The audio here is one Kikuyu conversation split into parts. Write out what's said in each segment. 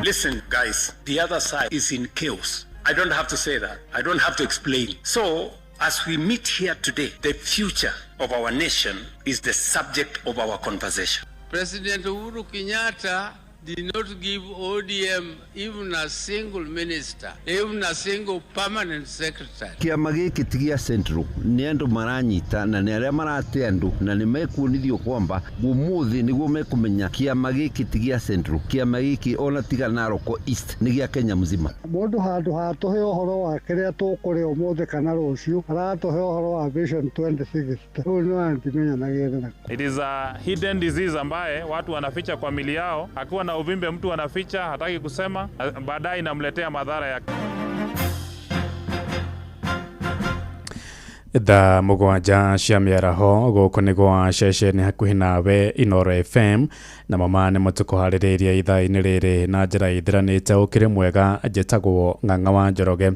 Listen, guys, the other side is in chaos. I don't have to say that. I don't have to explain. So, as we meet here today, the future of our nation is the subject of our conversation. President Uhuru Kenyatta did not give ODM even a single minister, even a single permanent secretary. Kĩama gĩkĩ ti gĩa Central, nĩ andũ maranyita na nĩ arĩa marate andũ na nĩ mekuonithio kwamba ũmũthĩ nĩguo mekũmenya kĩama gĩkĩ ti gĩa Central, kĩama gĩkĩ ona tiga Narok East nĩ gĩa Kenya mzima. Mũndũ handũ ha tũhe ũhoro wa kĩrĩa tũkũrĩa ũmũthĩ kana rũciũ, aratũhe ũhoro wa Vision 2060. Rĩu nĩ wandimenyanagĩrĩra. It is a hidden disease ambaye watu wanaficha kwa mili yao. Akiwa na uvimbe mtu anaficha, hataki kusema, baadaye inamletea madhara ya Thaa 7 cia mĩaraho gũkũ nĩ gwa ceceni hakuhĩ nawe Inoro FM na mama nĩ mũtũkũharĩrĩirie ithaa-inĩ rĩrĩ na njĩra ithiranĩte ũkĩrĩ mwega. Njĩtagwo Ng'ang'a wa Njoroge.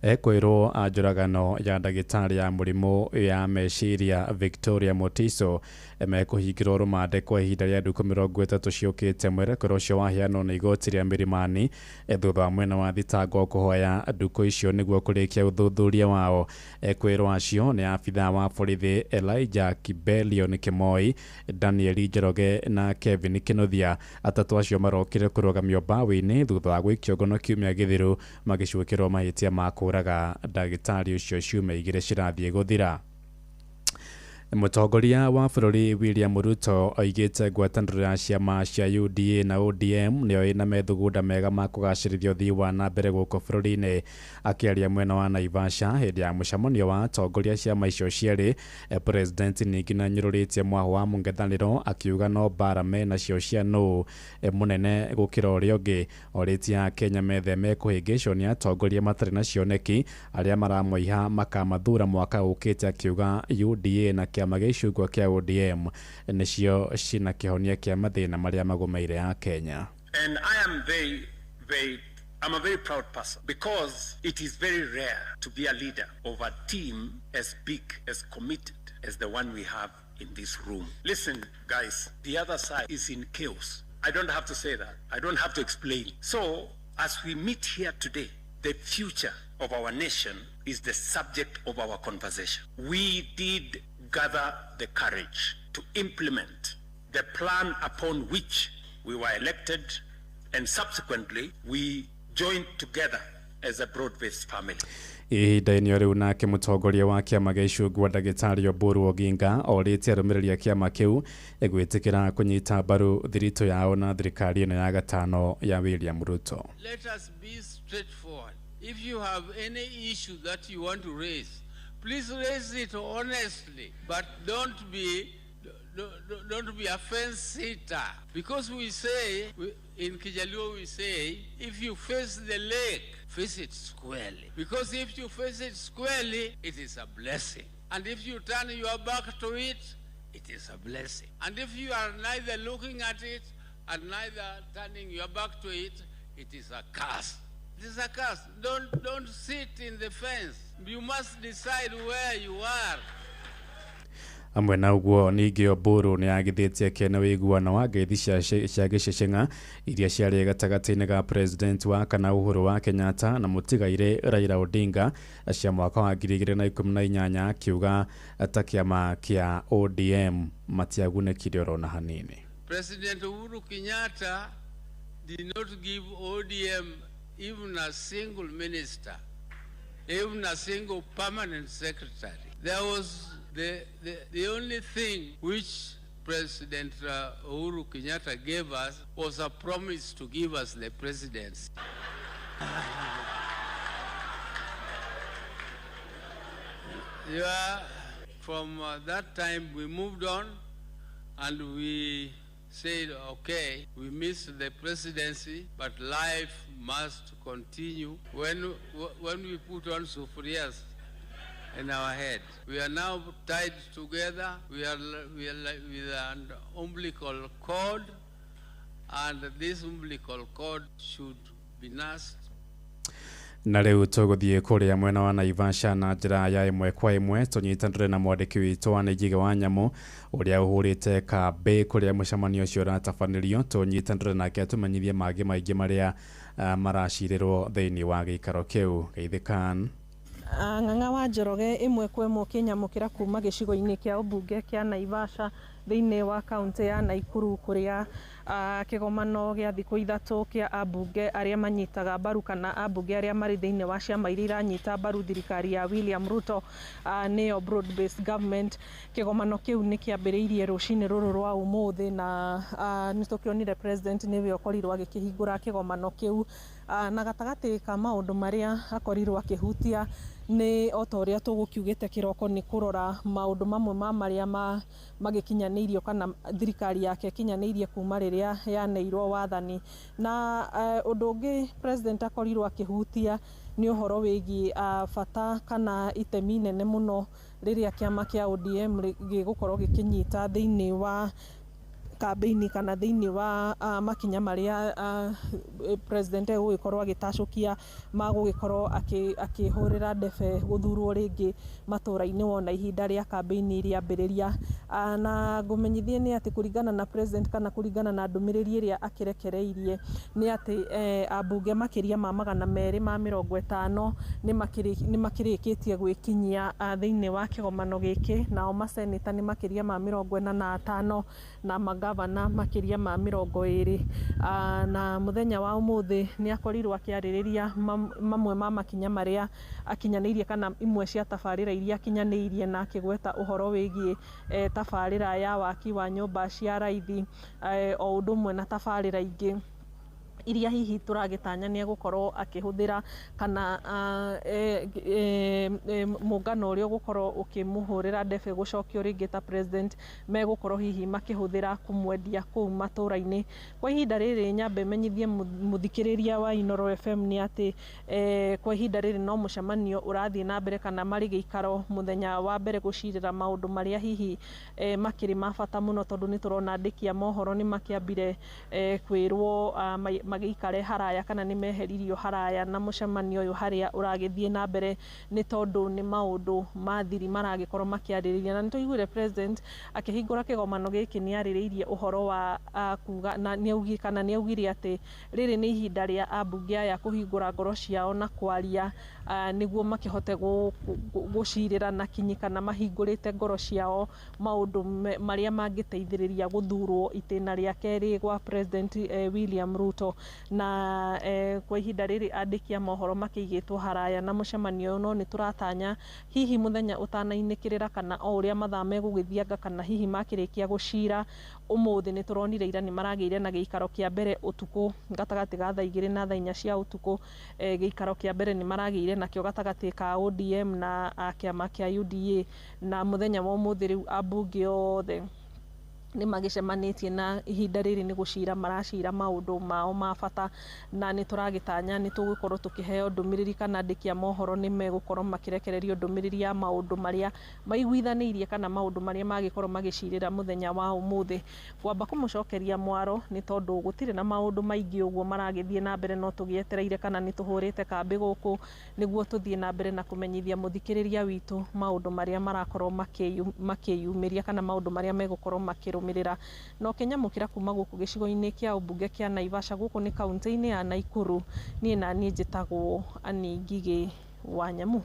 Ekwĩrwo a njũragano ya ndagĩtarĩ ya mũrimũ ya meciria Victoria Motiso mekũhingĩrwo rũmande kwa ihinda rĩa ndukũ 30 ciũkĩte. Mwerekero ũcio waheanwo nĩ igoti rĩa Milimani thutha wa mwena wa thitango kũhoya ndukũ icio nĩguo kũrĩkia ũthuthuria wao. Ekwĩrwo acio nĩ abithaa wa borithi Elijah Kibelion Kimoi, Daniel Njoroge na Kevin Kinuthia. Atatũ acio marokire kũrũgamio mbaũ-inĩ thutha wa gũikio ngono kiumia gĩthiru magĩcuĩkĩrwo mahĩtia ma kũraga ndagĩtarĩ ũcio ciumia 2 cirathiĩ gũthira. Mũtongoria wa bũrũri William Ruto oigĩte ngwatanĩro ya ciama cia UDA na ODM nĩyo ĩna methugunda mega ma kũgacĩrithia ũthii wa na mbere gũkũ bũrũri-inĩ. Akĩaria mwena wa Naivasha hĩndĩ ya mũcemanio wa atongoria ciama icio cierĩ, President ningĩ nĩanyũrũrĩtie mwahũ wa mũng'ethanĩro akiuga no mbara menacio cia nũ mũnene gũkĩra ũrĩa ũngĩ. Orĩtie Akenya metheme kũhĩngĩcwo nĩ atongoria matarĩ na cioneki arĩa maramoiha makamathura mwaka ũkĩte, akiuga UDA na kĩama gĩa icungwa kĩa ODM nĩcio cina kĩhonia kĩa mathĩna marĩa magũmĩire a Kenya. And I am very, very, I'm a very proud person because it is very rare to be a leader of a team as big, as committed as the one we have in this room. Listen, guys, the other side is in chaos. I don't have to say that. I don't have to explain. So, as we meet here today, the future of our nation is the subject of our conversation. We did gather the courage to implement the plan upon which we were elected, and subsequently we joined together as a broad-based family. Ihinda-inĩ o rĩu nake mũtongoria wa kĩama gĩa icungwa ndagĩtarĩ Oburu Oginga orĩtie arũmĩrĩri a kĩama kĩu gwĩtĩkĩra kũnyita mbaru thiritũ yao na thirikari ĩno ya gatano ya William Ruto. Let us be straightforward. If you have any issue that you want to raise, please raise it honestly, but don't be a fence sitter. Because we say, in Kijaluo we say, if you face the lake, face it squarely. Because if you face it squarely, it is a blessing. And if you turn your back to it, it is a blessing. And if you are neither looking at it and neither turning your back to it, it is a curse. It is a curse. Don't sit in the fence. You must decide where you are. Hamwe na ũguo ningĩ Oburu nĩ agithĩtie kene ũiguano wa ngeithi cia gĩceceng'a iria ciarĩ gatagatĩ-inĩ ga president wa kana Uhuru wa Kenyatta na mũtigairĩ Raila Odinga cia mwaka wa 2018, akiuga ta kĩama kĩa ODM matiagunĩkire oro na hanini. President Uhuru Kenyatta did not give ODM even a single minister, even a single permanent secretary. There was the only thing which President Uhuru Kenyatta gave us was a promise to give us the presidency. Yeah, from that time we moved on and we said, okay, we missed the presidency, but life must continue. When we put on sufurias in our head, we are now tied together. We are like with an umbilical cord, and this umbilical cord should be nursed. Na rĩu tũgũthiĩ kũrĩa mwena wa Naivasha na njĩra ya ĩmwe kwa ĩmwe, tũnyitanĩre na mwandĩki witũ wa Ngige wa Nyamũ ũrĩa ũhũrĩte kambĩ kũrĩa mũcemanio ũcio ũratabanĩrio. Tũnyitanĩre nake atũmenyithie mangĩ maingĩ marĩa maracirĩrwo thĩinĩ wa gĩikaro kĩu. Geithĩkan. Ng'ang'a wa Njoroge, ĩmwe kwa ĩmwe ũkĩnyamũkĩra kuma gĩcigo-inĩ kĩa ũmbunge kĩa Naivasha thĩinĩ wa kaunti ya Nakuru, kũrĩa kĩgomano gĩa thikũ 3 kĩa ambunge arĩa manyitaga mbaru kana ambunge arĩa marĩ thĩinĩ wa ciama iria iranyita mbaru thirikari ya William Ruto, nĩyo broad based government. Kĩgomano kĩu nĩ kĩambĩrĩirie rũcinĩ rũrũ rwa ũmũthĩ, na nĩ tũkĩonire president nĩwe ũkorirwo agĩkĩhingũra kĩgomano kĩu, na gatagatĩ ka maũndũ marĩa akorirwo akĩhutia nĩ o ta ũrĩa tũgũkiugĩte kĩroko, nĩ kũrora maũndũ mamwe ma marĩa magĩkinyanĩirio kana thirikari yake ĩkinyanĩirie kuma rĩrĩa yaneirwo wathani. Na ũndũ ũngĩ president akorirwo akĩhutia nĩ ũhoro wĩgiĩ bata kana itemi nene mũno rĩrĩa kĩama kĩa ODM gĩgũkorwo gĩkĩnyita thĩinĩ wa kambĩini kana thĩinĩ wa makinya marĩa president egũgĩkorwo agĩtacũkia ma gũgĩkorwo akĩhũrĩra ndebe gũthurwo rĩngĩ matũra-inĩ wona ihinda rĩa kambĩini rĩambĩrĩria. Na ngũmenyithie nĩ atĩ kũringana na president kana kũringana na ndũmĩrĩri ĩrĩa akĩrekereirie nĩ atĩ ambunge makĩria ma 250 nĩ makĩrĩkĩtie gwĩkinyia thĩinĩ wa kĩgomano gĩkĩ, nao maseneta nĩ makĩria ma 45 na magavana makĩria ma 20. Na mũthenya wa ũmũthĩ nĩ akorirwo akĩarĩrĩria mamwe ma makinya marĩa akinyanĩirie kana imwe cia tabarĩra iria akinyanĩirie, na akĩgweta ũhoro wĩgiĩ tabarĩra ya waki wa nyũmba cia raithi, o ũndũ ũmwe na tabarĩra ingĩ iria hihi tũragĩtanya nĩ egũkorwo akĩhũthĩra kana mũngano ũrĩa ũgũkorwo ũkĩmũhũrĩra ndebe gũcokio rĩngĩ ta president megũkorwo hihi makĩhũthĩra kũmwendia kũu matũra-inĩ. Kwa ihinda rĩrĩ nyambe menyithie mũthikĩrĩria wa Inooro FM nĩ atĩ kwa ihinda rĩrĩ no mũcemanio ũrathiĩ na mbere kana marĩ gĩikaro mũthenya wa mbere gũcirĩra maũndũ marĩa hihi makĩrĩ ma bata mũno, tondũ nĩ tũrona andĩki a mohoro nĩ makĩambire kwĩrwo magĩikare haraya kana nĩ meheririo haraya na mũcemanio ũyũ harĩa ũragĩthiĩ na mbere, nĩ tondũ nĩ maũndũ ma thiri maragĩkorwo makĩarĩrĩria. Na nĩ tũiguire president akĩhingũra kĩgomano gĩkĩ nĩ arĩrĩirie ũhoro wa kuga na nĩ kana nĩ augire atĩ rĩrĩ nĩ ihinda rĩa ambunge aya kũhingũra ngoro ciao na kwaria, nĩguo makĩhote gũcirĩra na kinyi kana mahingũrĩte ngoro ciao maũndũ marĩa mangĩteithĩrĩria gũthurwo itĩna rĩa kerĩ gwa president William Ruto. Na kwa ihinda rĩrĩ andĩki a mohoro makĩigĩtwo haraya na mũcemanio ũyũ, no nĩ tũratanya hihi mũthenya ũtanainĩkĩrĩra kana o ũrĩa mathaa megũgĩthianga kana hihi makĩrĩkia gũcira ũmũthĩ. Nĩ tũronire ira nĩ maragĩire na gĩikaro kĩa mbere ũtukũ gatagatĩ ga thaa 2 na thaa 4 cia ũtukũ. Gĩikaro kĩa mbere nĩ maragĩire nakĩo gatagatĩ ka ODM na kĩama kĩa UDA, na mũthenya wa ũmũthĩ rĩu ambunge othe nĩ magĩcemanĩtie na ihinda rĩrĩ nĩ gũcira maracira maũndũ mao ma bata, na nĩ tũragĩtanya nĩ tũgũkorwo tũkĩheo ndũmĩrĩri kana andĩki a mohoro nĩ megũkorwo makĩrekererio ndũmĩrĩri ya maũndũ marĩa maiguithanĩirie kana maũndũ marĩa magĩkorwo magĩcirĩra mũthenya wa ũmũthĩ. Ngwamba kũmũcokeria mwaro nĩ tondũ gũtirĩ na maũndũ maingĩ ũguo maragĩthiĩ na mbere, no tũgĩetereire kana nĩ tũhũrĩte kambĩ gũkũ nĩguo tũthiĩ na mbere na kũmenyithia mũthikĩrĩria witũ maũndũ marĩa marakorwo makĩyumĩria kana maũndũ marĩa megũkorwo makĩrũmĩrĩra. Na ũkĩnyamũkĩra kuma gũkũ gĩcigo-inĩ kĩa ũmbunge kĩa Naivasha, gũkũ nĩ kaunti-inĩ ya Nakuru, niĩ na niĩ njĩtagwo Annie Ngigĩ wa Nyamu.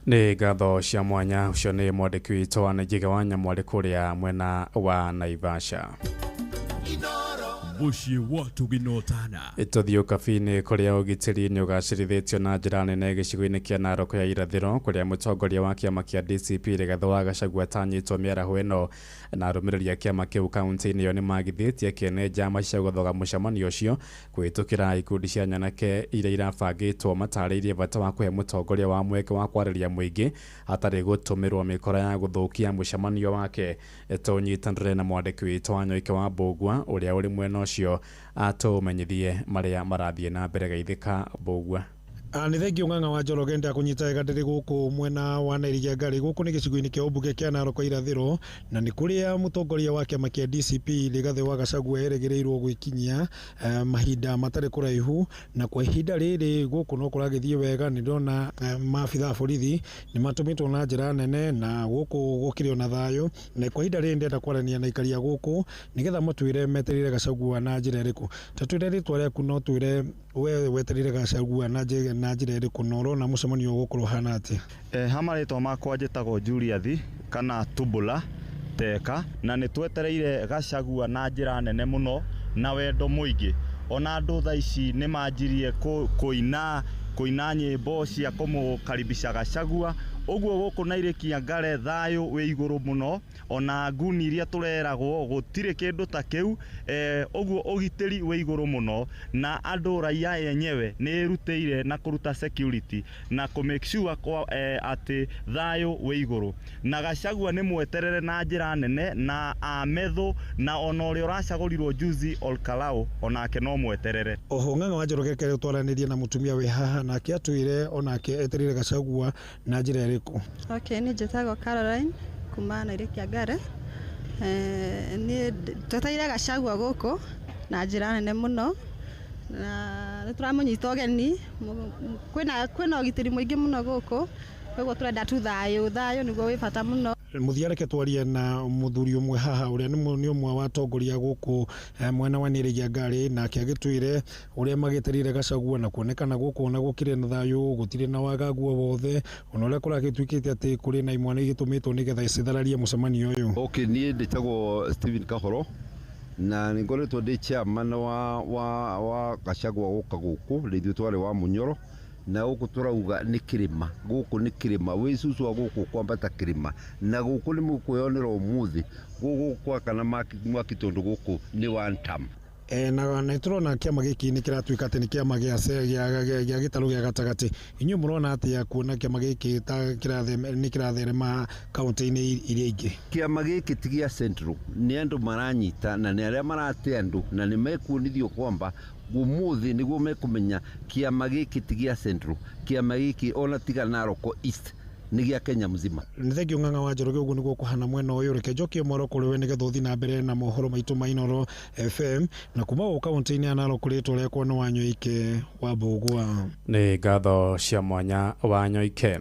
Nĩ ngatho cia mwanya. Ũcio nĩ mwandĩki witũ wa Ngigĩ wa Nyamu arĩ kũrĩa mwena wa Naivasha. Mũciĩ wa tũginotana. Tũthiĩ ũkabi-inĩ kũrĩa ũgitĩri nĩ ũgacĩrithĩtio na njĩra nene gĩcigo-inĩ kĩa Narok ya irathĩro, kũrĩa mũtongoria wa kĩama kĩa DCP Rigathĩ wa Gachagua atanyĩtwo mĩaraho ĩno, na arũmĩrĩri a kĩama kĩu kaunti-inĩ ĩyo nĩ magithĩtie kĩene njama cia gũthoga mũcemanio ũcio kũhĩtũkĩra ikundi cia nyanake iria irabangĩtwo. Matarĩirie bata wa kũhe mũtongoria wa mweke wa kwarĩria mũingĩ hatarĩ gũtũmĩrwo mĩkora ya gũthũkia mũcemanio wake. Tũnyitanĩre na mwandĩki witũ wa Nyoike wa Mbũgua ũrĩa ũrĩ mwena ũcio atũmenyithie marĩa marathiĩ na mbere. Geithĩka Mbũgua. Nĩ thengio Ng'ang'a wa Njoroge, ndakũnyita wega. Ndĩrĩ gũkũ mwena wa Nairigia Ngari, gũkũ nĩ gĩcigo-inĩ kĩa ũmbunge kĩa Narok Irathĩro, na nĩ kũrĩa mũtongoria wa kĩama kĩa DCP Rigathĩ wa Gachagua erĩgĩrĩirwo gwĩkinyia mahinda matarĩ kũraihu. Na kwa ihinda rĩrĩ gũkũ no kũragĩthiĩ wega. Nĩ ndĩrona maabitha a borithi nĩ matũmĩtwo na njĩra nene, na gũkũ gũkĩrĩ ona thayũ. Na kwa ihinda rĩrĩ ndĩrenda kwarania na aikari a gũkũ nĩgetha matwĩre metereire Gachagua na njĩra ĩrĩkũ. Ta twĩre rĩtwa rĩaku, no twĩre we wetereire Gachagua na njĩra ĩrĩkũ, na ũrona mũcemanio ũgũkorwo ũhana atĩa? Ha marĩtwa makwa njĩtagwo Julius kana Tubula Teka, na nĩ twetereire Gachagua na njĩra nene mũno na wendo mũingĩ. Ona andũ thaa ici nĩ manjirie kũina nyĩmbo cia kũmũkaribisha Gachagua. Ũguo gũkũ Nairikia Ngare thayũ wĩ igũrũ mũno, ona nguni iria tũreragwo gũtirĩ kĩndũ ta kĩu. Ũguo ũgitĩri wĩ igũrũ mũno, na andũ raia yenyewe nĩ ĩrutĩire na kũruta security na kũ make sure kwa, atĩ thayũ wĩ igũrũ, na Gachagua nĩ mweterere na njĩra nene, na ametho na ona ũrĩa ũracagũrirwo juzi Olkalau onake no mweterere. Oho Ng'ang'a wa Njoroge, kere twaranĩrie na mũtumia wĩ haha, nake atwĩre onake etereire Gachagua na njĩra ĩrĩkũ. Okay, niĩ njĩtagwo Caroline kuma Nairikia Ngare. Niĩ twetereire Gachagua gũkũ na njĩra nene mũno, na nĩ tũramũnyita ũgeni. Kwĩna ũgitĩri mũingĩ mũno gũkũ, koguo tũrenda tu thayũ. Thayũ nĩguo wĩ bata mũno. Mũthia reke twarie na mũthuri ũmwe haha, ũrĩa nĩ ũmwe wa atongoria gũkũ mwena wa Nĩrĩgia Ngari, nake agĩtwĩre ũrĩa magĩtereire Gachagua, na kuonekana gũkũ ona gũkĩrĩ na thayũ, gũtirĩ na wagagu o wothe, ona ũrĩa kũragĩtuĩkĩte atĩ kũrĩ na imwana igĩtũmĩtwo nĩgetha cithararie mũcemanio ũyũ. Okay, niĩ ndĩtagwo Stephen Kahoro, na nĩ ngoretwo ndĩ chairman wa Gachagua gũka gũkũ. Rĩ ithuĩ twarĩ wa Munyoro, na gũkũ tũrauga nĩ kĩrĩma. Gũkũ nĩ kĩrĩma wĩ cucu wa gũkũ kwambata kĩrĩma, na gũkũ nĩ mũkwĩyonera ũmũthĩ gũkũ gwakana mwaki, tondũ gũkũ nĩ one term. Na nĩ tũrona kĩama gĩkĩ nĩ kĩratuĩka atĩ nĩ kĩama gĩa gĩtarũ gĩa gatagatĩ. Inyuĩ mũrona atĩa kuona kĩama gĩkĩ ta nĩ kĩratherema kaũntĩ-inĩ iria ingĩ? Kĩama gĩkĩ ti gĩa Central, nĩ andũ maranyita, na nĩ arĩa marate andũ, na nĩ mekuonithio kwamba ũmũthĩ nĩguo mekũmenya kĩama gĩkĩ ti gĩa Central. Kĩama gĩkĩ ona tiga Narok East, nĩ gĩa Kenya mzima. Nĩ thengio Ng'ang'a wa Njoroge. Ũguo nĩguo kũhana mwena ũyũ. Reke njokie mwaro kũrĩ we nĩgetha ũthiĩ na mbere na mohoro maitũ ma Inooro FM. Na kuma gũkũ kaũntĩ-inĩ ya Narok, rĩtwa rĩakwa nĩ Wanyoike wa Mbũgua. Nĩ ngatho cia mwanya Wanyoike.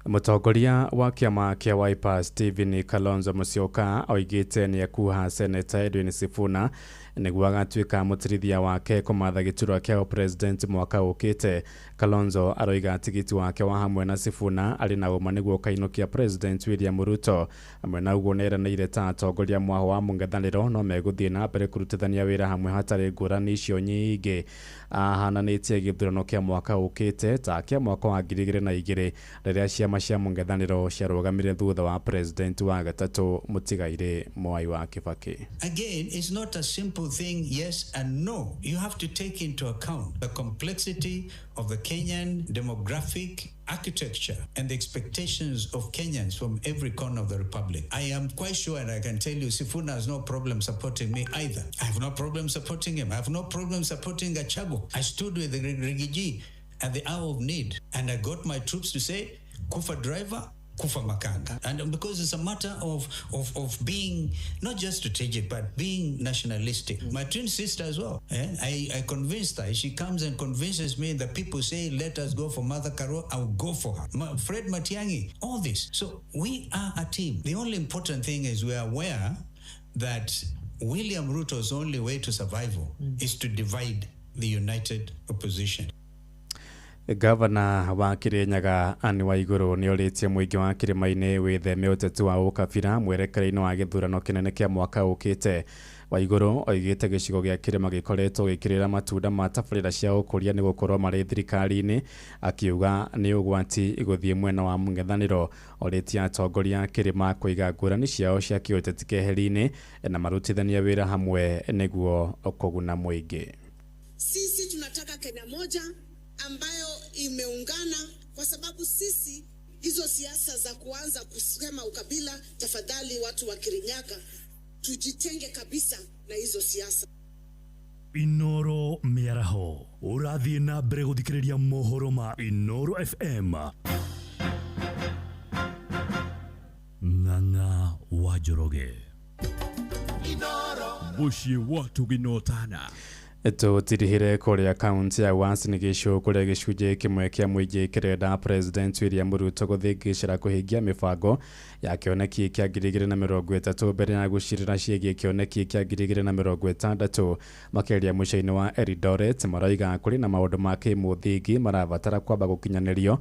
Mũtongoria wa kĩama kĩa Wiper Stephen Kalonzo Musyoka oigĩte nĩ ekuha Seneta Edwin Sifuna nĩguo agatuĩka mũtirithia wake kũmatha gĩturwa kĩa president mwaka ũkĩte. Kalonzo aroiga tigiti wake wa hamwe na Sifuna arĩ na ũma nĩguo ũkainũkia President William Ruto. Hamwe na ũguo, nĩeranĩire ta atongoria mwaho wa mũng'ethanĩro no megũthiĩ na mbere kũrutithania wĩra hamwe hatarĩ ngũrani icio nyingĩ. Ahananĩtie gĩthurano kĩa mwaka ũkĩte ta kĩa mwaka wa 2002, rĩrĩa ciama cia mũng'ethanĩro ciarũgamire thutha wa president wa gatatũ mũtigairĩ Mwai wa Kibaki. Again, it's not a simple thing, yes and no. You have to take into account the complexity of the Kenyan demographic architecture and the expectations of Kenyans from every corner of the republic. I am quite sure, and I can tell you, Sifuna has no problem supporting me either. I have no problem supporting him. I have no problem supporting Gachagua. I stood with the Riggy G at the hour of need, and I got my troops to say, "Kufa driver, kufa makanga." And because it's a matter of being not just strategic, but being nationalistic. My twin sister as well. Eh? I convinced her. She comes and convinces me. The people say, "Let us go for Martha Karua." I'll go for her. Fred Matiang'i, all this. So we are a team. The only important thing is we are aware that William Ruto's only way to survival is to divide the united opposition. Gavana wa Kirinyaga Anne Waiguru nĩ orĩtie mũingĩ wa kĩrĩma-inĩ wĩtheme ũteti wa ũkabira mwerekera-inĩ wa gĩthurano kĩnene kĩa mwaka ũkĩte. Waiguru oigĩte gĩcigo gĩa kĩrĩma gĩkoretwo gĩkĩrĩra matunda ma tabarĩra cia ũkũria nĩ gũkorwo marĩ thirikari-inĩ, akiuga nĩ ũgwati gũthiĩ mwena wa mũng'ethanĩro. Orĩtie atongoria a kĩrĩma kũiga ngũrani ciao cia kĩũteti keheri-inĩ na marutithanie wĩra hamwe nĩguo kũguna mũingĩ. Sisi tunataka Kenya moja ambayo imeungana, kwa sababu sisi hizo siasa za kuanza kusema ukabila, tafadhali watu wa Kirinyaga tujitenge kabisa na hizo siasa. Inoro Mĩaraho. Mĩaraho ũrathiĩ na mbere gũthikĩrĩria mohoro ma Inoro FM. Ng'ang'a wa Njoroge. Mũciĩ wa tũginotana. Tũtirihire kũrĩa kaunti ya Uasin Gishu kũrĩa gĩcunjĩ kĩmwe kĩa mũingĩ kĩrenda President William Ruto gũthĩngĩcĩra kũhingia mĩbango ya kĩoneki kĩa 2030 mbere ya gũcirĩra ciĩgiĩ kĩoneki kĩa 2060. Makĩria mũciĩ-inĩ wa Eldoret maraiga kũrĩ na maũndũ ma kĩmũthingi marabatara kwamba gũkinyanĩrio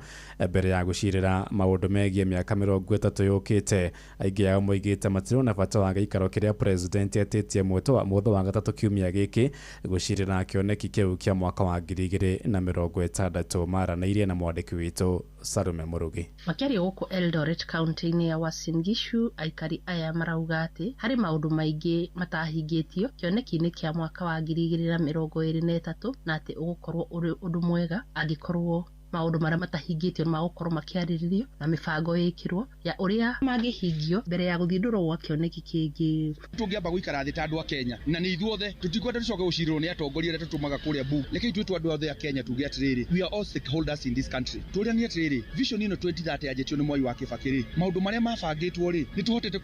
mbere ya gũcirĩra maũndũ megiĩ mĩaka 30 yũkĩte. Aingĩ ao moigĩte matirona bata wa gĩikaro kĩrĩa President etĩtie mwotho wa gatatũ kiumia gĩkĩ gũcirĩra kĩoneki kĩu kĩa mwaka wa 2060. Maranĩirie na mwandĩki witũ Salume Murugi. Makĩaria gũkũ Eldoret kaunti-inĩ ya Uasin Gishu, aikari aya marauga atĩ harĩ maũndũ maingĩ matahingĩtio kĩoneki-inĩ kĩa mwaka wa 2023 na atĩ ũgũkorwo ũrĩ ũndũ mwega angĩkorwo maũndũ marĩa matahingĩtio nĩmagũkorwo makĩarĩrĩrio na mĩbango ĩkĩrwo ya ũrĩa mangĩhingio mbere ya gũthindũrwo gwa kĩoneki kĩngĩ. Tũngĩamba gũikara thĩ ta andũ a Kenya na nĩ ithuothe tũtikwenda tũcoke gũcirĩrwo nĩ atongoria arĩa tũtũmaga kũrĩa bunge. Rekei twĩtwo andũ othe a Kenya tuge atĩrĩrĩ, we are all stakeholders in this country. Tũrĩanie atĩrĩrĩ, vision ĩno 2030 yanjĩtio nĩ Mwai wa Kibaki rĩ, maũndũ marĩa mabangĩtwo rĩ, nĩ tũhotete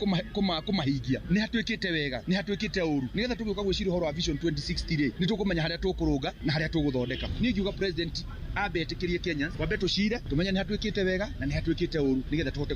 kũmahingia, nĩ hatuĩkĩte wega, nĩ hatuĩkĩte ũru, nĩgetha tũgĩũka gwĩciria ũhoro wa vision 2060 rĩ, nĩ tũkũmenya harĩa tũkũrũnga na harĩa tũgũthondeka. Niĩ ingiuga president ambe etĩkĩrie Kenyans wambe tũcire tũmenye nĩ hatuĩkĩte wega na nĩ hatuĩkĩte ũru, nĩgetha tũhote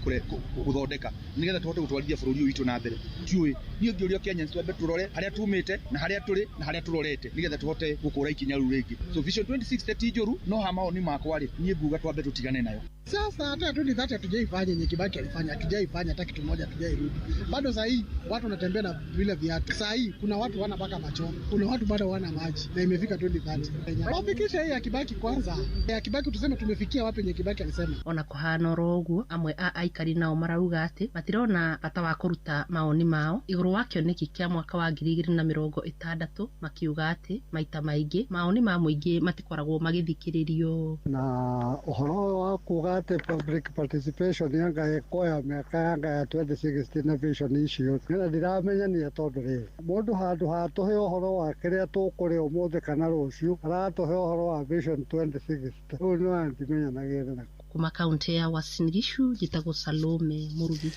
gũthondeka, nĩgetha tũhote gũtwarithia bũrũri ũyũ witũ na mbere. Tiũĩ niĩ ngĩũria Kenyans twambe tũrore harĩa tumĩte na harĩa tũrĩ na harĩa tũrorete, nĩgetha tũhote gũkũra ikinya rĩu rĩngĩ. So vision 2060 ti njũru, no ha maoni makwa rĩ, niĩ nguga twambe tũtigane nayo. Sasa hata 2030 hatujaifanya yenye Kibaki alifanya, hatujaifanya hata kitu moja, hatujairudi. Bado saa hii watu wanatembea na vile viatu. Saa hii kuna watu wana mpaka macho, kuna watu bado wana maji na imefika 2030. Wafikisha hii ya Kibaki kwanza. Ya Kibaki tuseme tumefikia wapi yenye Kibaki alisema. Ona kuhana oro ũguo, amwe a aikari nao marauga atĩ matirona bata wa kũruta maoni mao igũrũ wa kĩoneki kĩa mwaka wa 2060, makiuga atĩ maita maingĩ maoni ma mũingĩ matikoragwo magĩthikĩrĩrio. Na ũhoro wa kuga atĩ public participation yanga ĩkoya mĩaka yanga ya 2060 na vision icio na ndiramenya tondũ rĩrĩ, mũndũ handũ ha tũhe ũhoro wa kĩrĩa tũkũrĩa ũmũthĩ kana rũciũ, aratũhe ũhoro wa vision 2060. Rĩu nĩ ndimenyanagĩrĩra na kuma kaunti ya Uasin Gishu njĩtagwo Salome Murugi.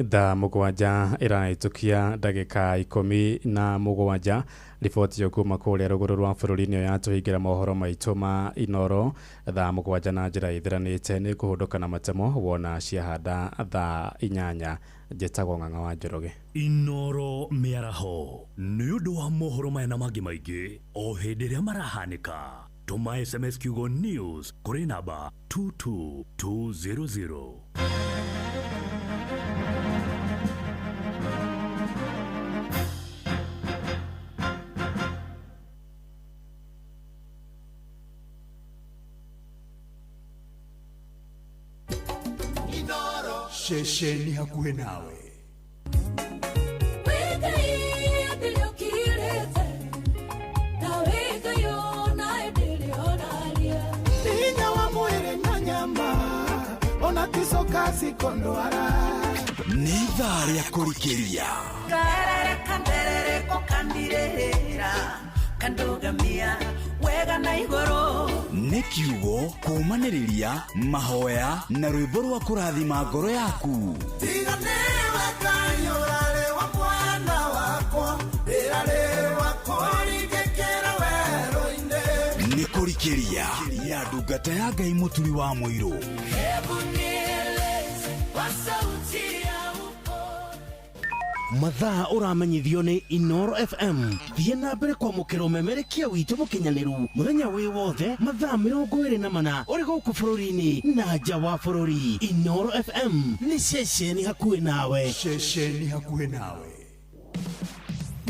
Thaa 7 ĩrahĩtũkia ndagĩka 17. Riboti ĩyo kuma kũrĩa rũgũrũ rwa bũrũri nĩyo yatũhingĩra mohoro maitũ ma Inoro thaa 7 na njĩra ĩthiranĩte. Nĩ kũhũndũka na matemo wona ciahanda thaa 8. Njĩtagwo Ng'ang'a wa Njoroge. Inoro Mĩaraho nĩ ũndũ wa mohoro maya na mangĩ maingĩ o hĩndĩ ĩrĩa marahanĩka. Tũma SMS kiugo news kũrĩ namba 22200. Ceceni hakuhĩ nawe. Nĩ ithaa rĩa kũrikĩria. Nĩ kiugo kũũmanĩrĩria mahoya na rwĩmbo rwa kũrathima ngoro yaku. Nĩ kũrikĩria ya ndungata ya Ngai Mũturi wa Mũirũ. Mathaa ũramenyithio nĩ Inoro FM. Thiĩ na mbere kwamũkĩra ũmemerekia witũ mũkinyanĩru mũthenya wĩ wothe mathaa 24 ũrĩ gũkũ bũrũri-inĩ na nja wa bũrũri. Inoro FM nĩ ceceni hakuhĩ nawe. Ceceni hakuhĩ nawe.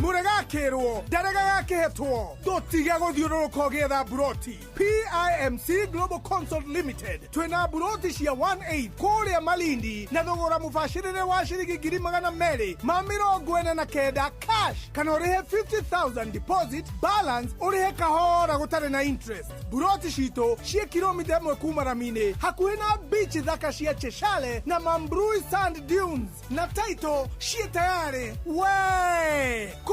Mũregakĩrwo ndarega gakĩhetwo tũtige gũthiũrũrũka ũgĩetha buroti. PIMC Global Consult Limited twĩna buroti cia 18 kũrĩa Malindi na thogora mũbacĩrĩre wa ciringi 249,000 cash, kana ũrĩhe 50,000 deposit, balance ũrĩhe kahora gũtarĩ na interest. Buroti citũ ciĩ kilomita 1 kuma rami-inĩ hakuhĩ na beach thaka cia Cheshale na Mambrui Sand Dunes, na title ciĩ tayarĩ. We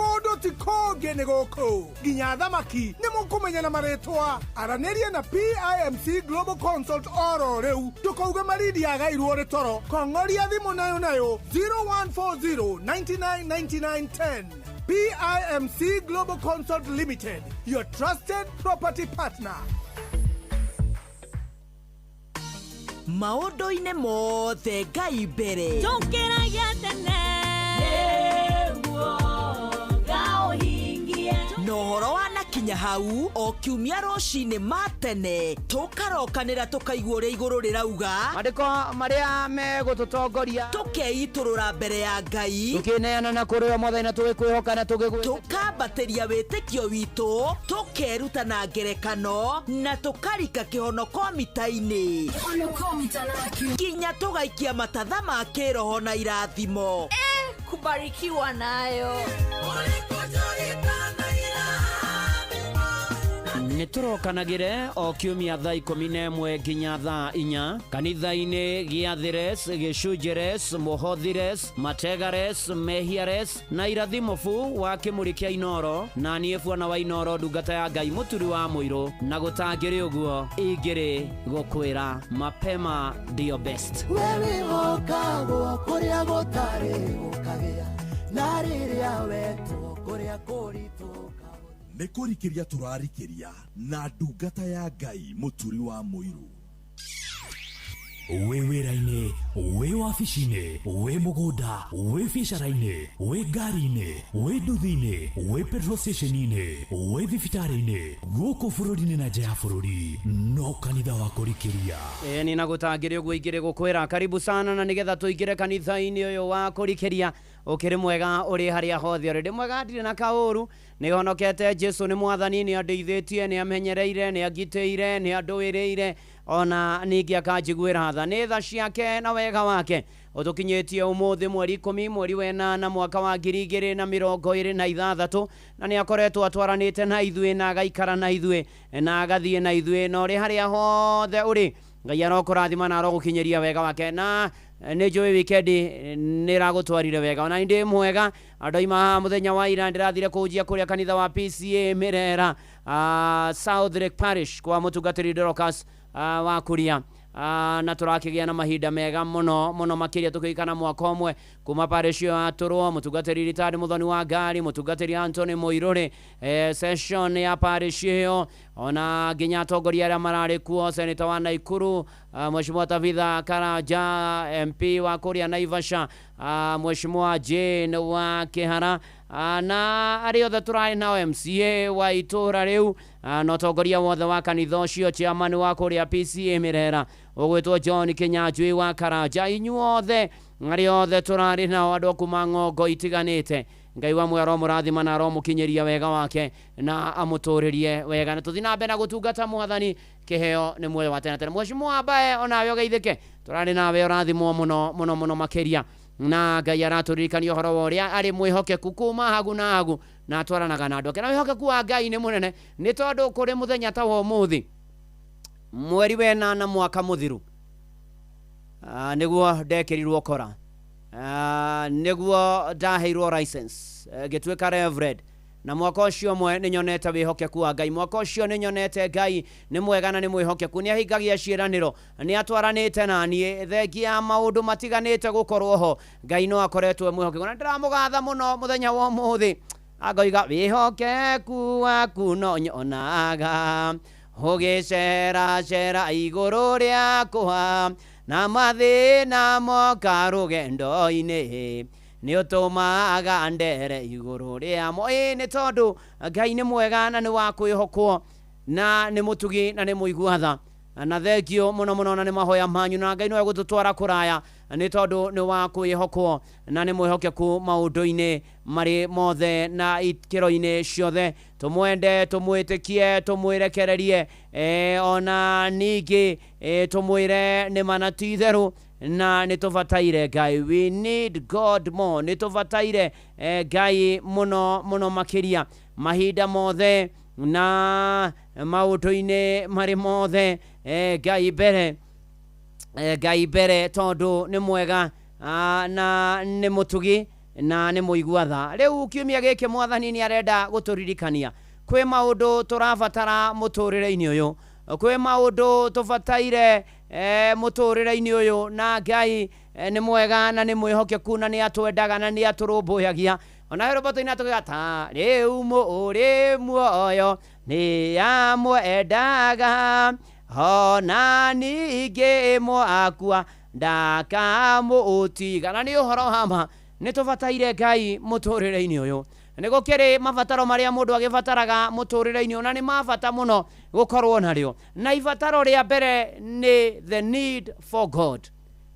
Kũndũ ti kũngĩ nĩ gũkũ. Nginya thamaki nĩ mũkũmenya na marĩtwa. Aranĩria na PIMC Global Consult oro rĩu. Ndũkauge Malindi yagairwo nĩ toro. Kong'oria thimũ nayo nayo 0140 99 99 10. PIMC Global Consult Limited, your trusted property partner. Maũndũ-inĩ mothe Ngai mbere. Tũkĩragia tene nĩguo ngaũhingie. Na ũhoro wanakinya hau o kiumia rũcinĩ ma tene tũkarokanĩra tũkaigua ũrĩa igũrũ rĩrauga. Mandĩko marĩa megũtũtongoria. Tũkeitũrũra mbere ya Ngai. Tũkĩneana na kũrĩ o Mwathani na tũgĩkwĩhoka na tũgĩgwĩtĩkia. Tũkambatĩria wĩtĩkio witũ, tũkeruta na ngerekano na tũkarika kĩhonoko mita-inĩ. Nginya tũgaikia matatha ma kĩroho na irathimo. Kubarikiwa nayo. Nĩ tũrokanagĩre o kiumia thaa 11 nginya thaa 4 kanitha-inĩ gĩathĩres, gĩcunjĩres, mũhothires, mategares, mehiares na irathimo bu wa kĩmũrĩ kĩa Inoro na niĩ bwana wa Inoro ndungata ya Ngai mũturi wa mũirũ na gũtangĩrĩ ũguo ingĩrĩ gũkwĩra mapema ndio best. Wewĩhokagwo kũrĩa gũtarĩ gũkagĩa na rĩrĩa wetwo kũrĩa kũritũ. Nĩ kũrikĩria tũrarikĩria na ndungata ya Ngai mũturi wa mũirũ. Wĩ wĩra-inĩ, wĩ wabici-inĩ, wĩ mũgũnda, wĩ biacara-inĩ, wĩ ngari-inĩ, wĩ nduthi-inĩ, wĩ petrol station-inĩ, wĩ thibitarĩ-inĩ, gũkũ bũrũri-inĩ na nja ya bũrũri, no kanitha wa kũrikĩria. Nĩ na gũtangĩrĩ ũguo ingĩrĩ gũkwĩra karibu sana na nĩgetha tũingĩre kanitha-inĩ ũyũ wa kũrikĩria. Ũkĩrĩ mwega ũrĩ harĩa hothe ũrĩ. Ndĩ mwega ndirĩ na kaũru, nĩ honokete. Jesu nĩ mwathani, nĩ andeithĩtie, nĩ amenyereire, nĩ angitĩire, nĩ andũĩrĩire ona ningĩ akanjiguĩra tha. Nĩ tha ciake na wega wake ũtũkinyĩtie ũmũthĩ mweri 10 mweri wa 8 mwaka wa 2026 na nĩ akoretwo atwaranĩte na ithuĩ na agaikara na ithuĩ na agathiĩ na ithuĩ na ũrĩ harĩa hothe ũrĩ Ngai arokũrathima na arogũkinyĩria wega wake. Na nĩ njũĩ wikendi nĩ ĩragũtwarire wega ona ndĩ mwega. Andũ aima haha mũthenya wa ira ndĩrathire kũnjia kũrĩa kanitha wa PCA Mĩrera, South Lake Parish kwa mũtungatĩri Dorcas wa Kuria, na tũrakĩgĩa na mahinda mega mũno mũno makĩria tũkĩikana mwaka ũmwe kuma parish ĩyo yatũrwo. Mũtungatĩri Ritadi Mũthoni wa Ngari, mũtungatĩri Anthony Mũirũrĩ, session ya parish ĩyo ona nginya atongoria arĩa mararĩ kuo, seneta wa Naikuru Mheshimiwa Tabitha Karanja, MP wa kũrĩa Naivasha, Mheshimiwa Jane wa Kĩhara, na arĩa othe tũrarĩ nao, MCA wa itũra rĩu, na ũtongoria wothe wa kanitha ũcio, chairman wa kũrĩa PCA Mĩrera ũgwĩtwo John Kĩnyanjui wa Karanja. Inyuothe arĩa othe tũrarĩ nao, andũ a kuma ng'ongo itiganĩte, Ngai wa muoyo aromũrathima na aromũkinyĩria wega wake na amũtũrĩrie wega, na tũthiĩ na mbere na gũtungata Mwathani. Kĩheo nĩ muoyo wa tene tene. Mheshimiwa Mbae onawe ũgeithĩke, tũrarĩ nawe, ũrathimwo mũno mũno mũno makĩria, na Ngai aratũririkania ũhoro wa ũrĩa arĩ mwĩhokeku kuma hagu na hagu na atwaranaga na andũ ake. Na wĩhokeku wa Ngai nĩ mũnene, nĩ tondũ kũrĩ mũthenya ta wa ũmũthĩ mweri wa 8 mwaka mũthiru, nĩguo ndekĩrirwo kora, nĩguo ndaheirwo license ngĩtuĩka reverend, na mwaka ũcio ũmwe nĩ nyonete wĩhokeku wa Ngai. Mwaka ũcio nĩ nyonete Ngai nĩ mwega na nĩ mwĩhokeku, nĩ ahingagia ciĩranĩro, nĩ atwaranĩte na niĩ thengia ya maũndũ matiganĩte gũkorwo ho. Ngai no akoretwo e mwĩhokeku na ndĩramũgatha mũno mũthenya wa ũmũthĩ. Angoiga wĩhokeku waku no nyonaga ũgĩcera cera igũrũ rĩakwa na mathĩna moka rũgendo-inĩ nĩ ũtũmaga ndere igũrũ rĩamo. Ĩĩ nĩ tondũ Ngai nĩ mwega na nĩ wa kwĩhokwo na nĩ mũtugi na nĩ mũigua tha. Na thengio mũno mũno na nĩ mahoya manyu, na Ngai no egũtũtwara kũraya nĩ tondũ nĩ wa kwĩhokwo na nĩ mwĩhokeku maũndũ-inĩ marĩ mothe na ikĩro-inĩ ciothe. Tũmwende, tũmwĩtĩkie, tũmwĩrekererie, ona ningĩ tũmwĩre nĩ mana ti itherũ na nĩ tũbataire Ngai. We need God more, nĩ tũbataire Ngai mũno mũno makĩria mahinda mothe na maũndũ-inĩ marĩ mothe. Ngai mbere, Ngai mbere, tondũ nĩ mwega na nĩ mũtugi Na nĩ mũigua tha. Rĩu kiumia gĩkĩ mwathani nĩ arenda gũtũririkania kwĩ maũndũ tũrabatara mũtũrĩre-inĩ ũyũ, kwĩ maũndũ tũbataire mũtũrĩre-inĩ ũyũ, na Ngai nĩ mwega na nĩ mwĩhokeku na nĩ atwendaga na nĩ atũrũmbũyagia. Ona rwĩmbo tũina tũkiuga ta rĩu mũrĩ muoyo nĩ amwendaga, ona ningĩ mwakua ndakamũtiga. Na nĩ ũhoro wa ma, nĩ tũbataire Ngai mũtũrĩre-inĩ ũyũ. Nĩ gũkĩrĩ mabataro marĩa mũndũ agĩbataraga mũtũrĩre-inĩ ũyũ, na nĩ ma bata mũno gũkorwo narĩo. Na ibataro rĩa mbere nĩ the need for God.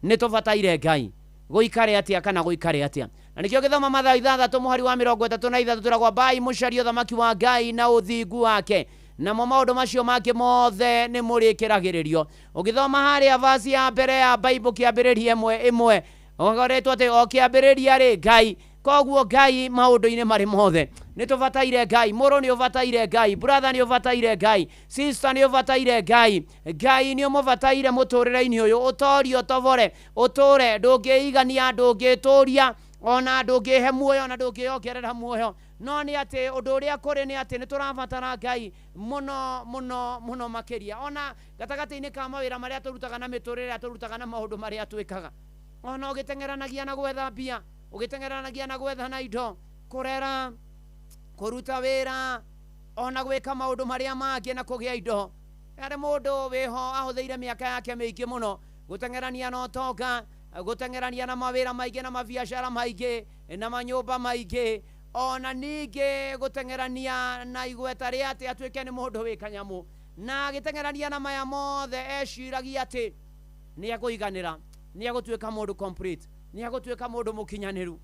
Nĩ tũbataire Ngai gũikare atĩa kana gũikare atĩa. Na nĩkĩo gĩthoma Mathayo 6 mũhari wa 33 tũragwa mbai mũcarie ũthamaki wa Ngai na ũthingu wake, namo maũndũ macio mangĩ mothe nĩ mũrĩkĩragĩrĩrio. Ũgĩthoma harĩa vasi ya mbere ya Bible kĩambĩrĩria 1:1 ũkoretwo atĩ o kĩambĩrĩria rĩ Ngai. Koguo Ngai maũndũ-inĩ marĩ mothe nĩ tũbataire Ngai. Mũrũ nĩ ũbataire Ngai, brother nĩ ũbataire Ngai, sister nĩ ũbataire Ngai. Ngai nĩ ũmũbataire mũtũrĩre-inĩ ũyũ, ũtorie ũtobore ũtũre, ndũngĩigania, ndũngĩtũria, ona ndũngĩhe muoyo na ndũngĩongerera muoyo. No nĩ atĩ ũndũ ũrĩa kũrĩ nĩ atĩ nĩ tũrabatara Ngai mũno mũno mũno makĩria, ona gatagatĩ-inĩ ka mawĩra marĩa tũrutaga na mĩtũrĩre ĩrĩa tũrutaga na maũndũ marĩa twĩkaga. Ona ũgĩteng'eranagia na gwetha mbia, ũgĩteng'eranagia na gwetha na indo, kũrera, kũruta wĩra, ona gwĩka maũndũ marĩa mangĩ na kũgĩa indo. Harĩ mũndũ wĩho ahũthĩire mĩaka yake mĩingĩ mũno gũteng'erania na ũtonga, gũteng'erania na mawĩra maingĩ na mabiacara maingĩ na manyũmba maingĩ, ona ningĩ gũteng'erania na igweta rĩa atĩ atuĩke nĩ mũndũ wĩ kanyamũ. Na agĩteng'erania na maya mothe eciragia atĩ nĩ ekũiganĩra, nĩ egũtuĩka mũndũ complete, nĩ egũtuĩka mũndũ mũkinyanĩru.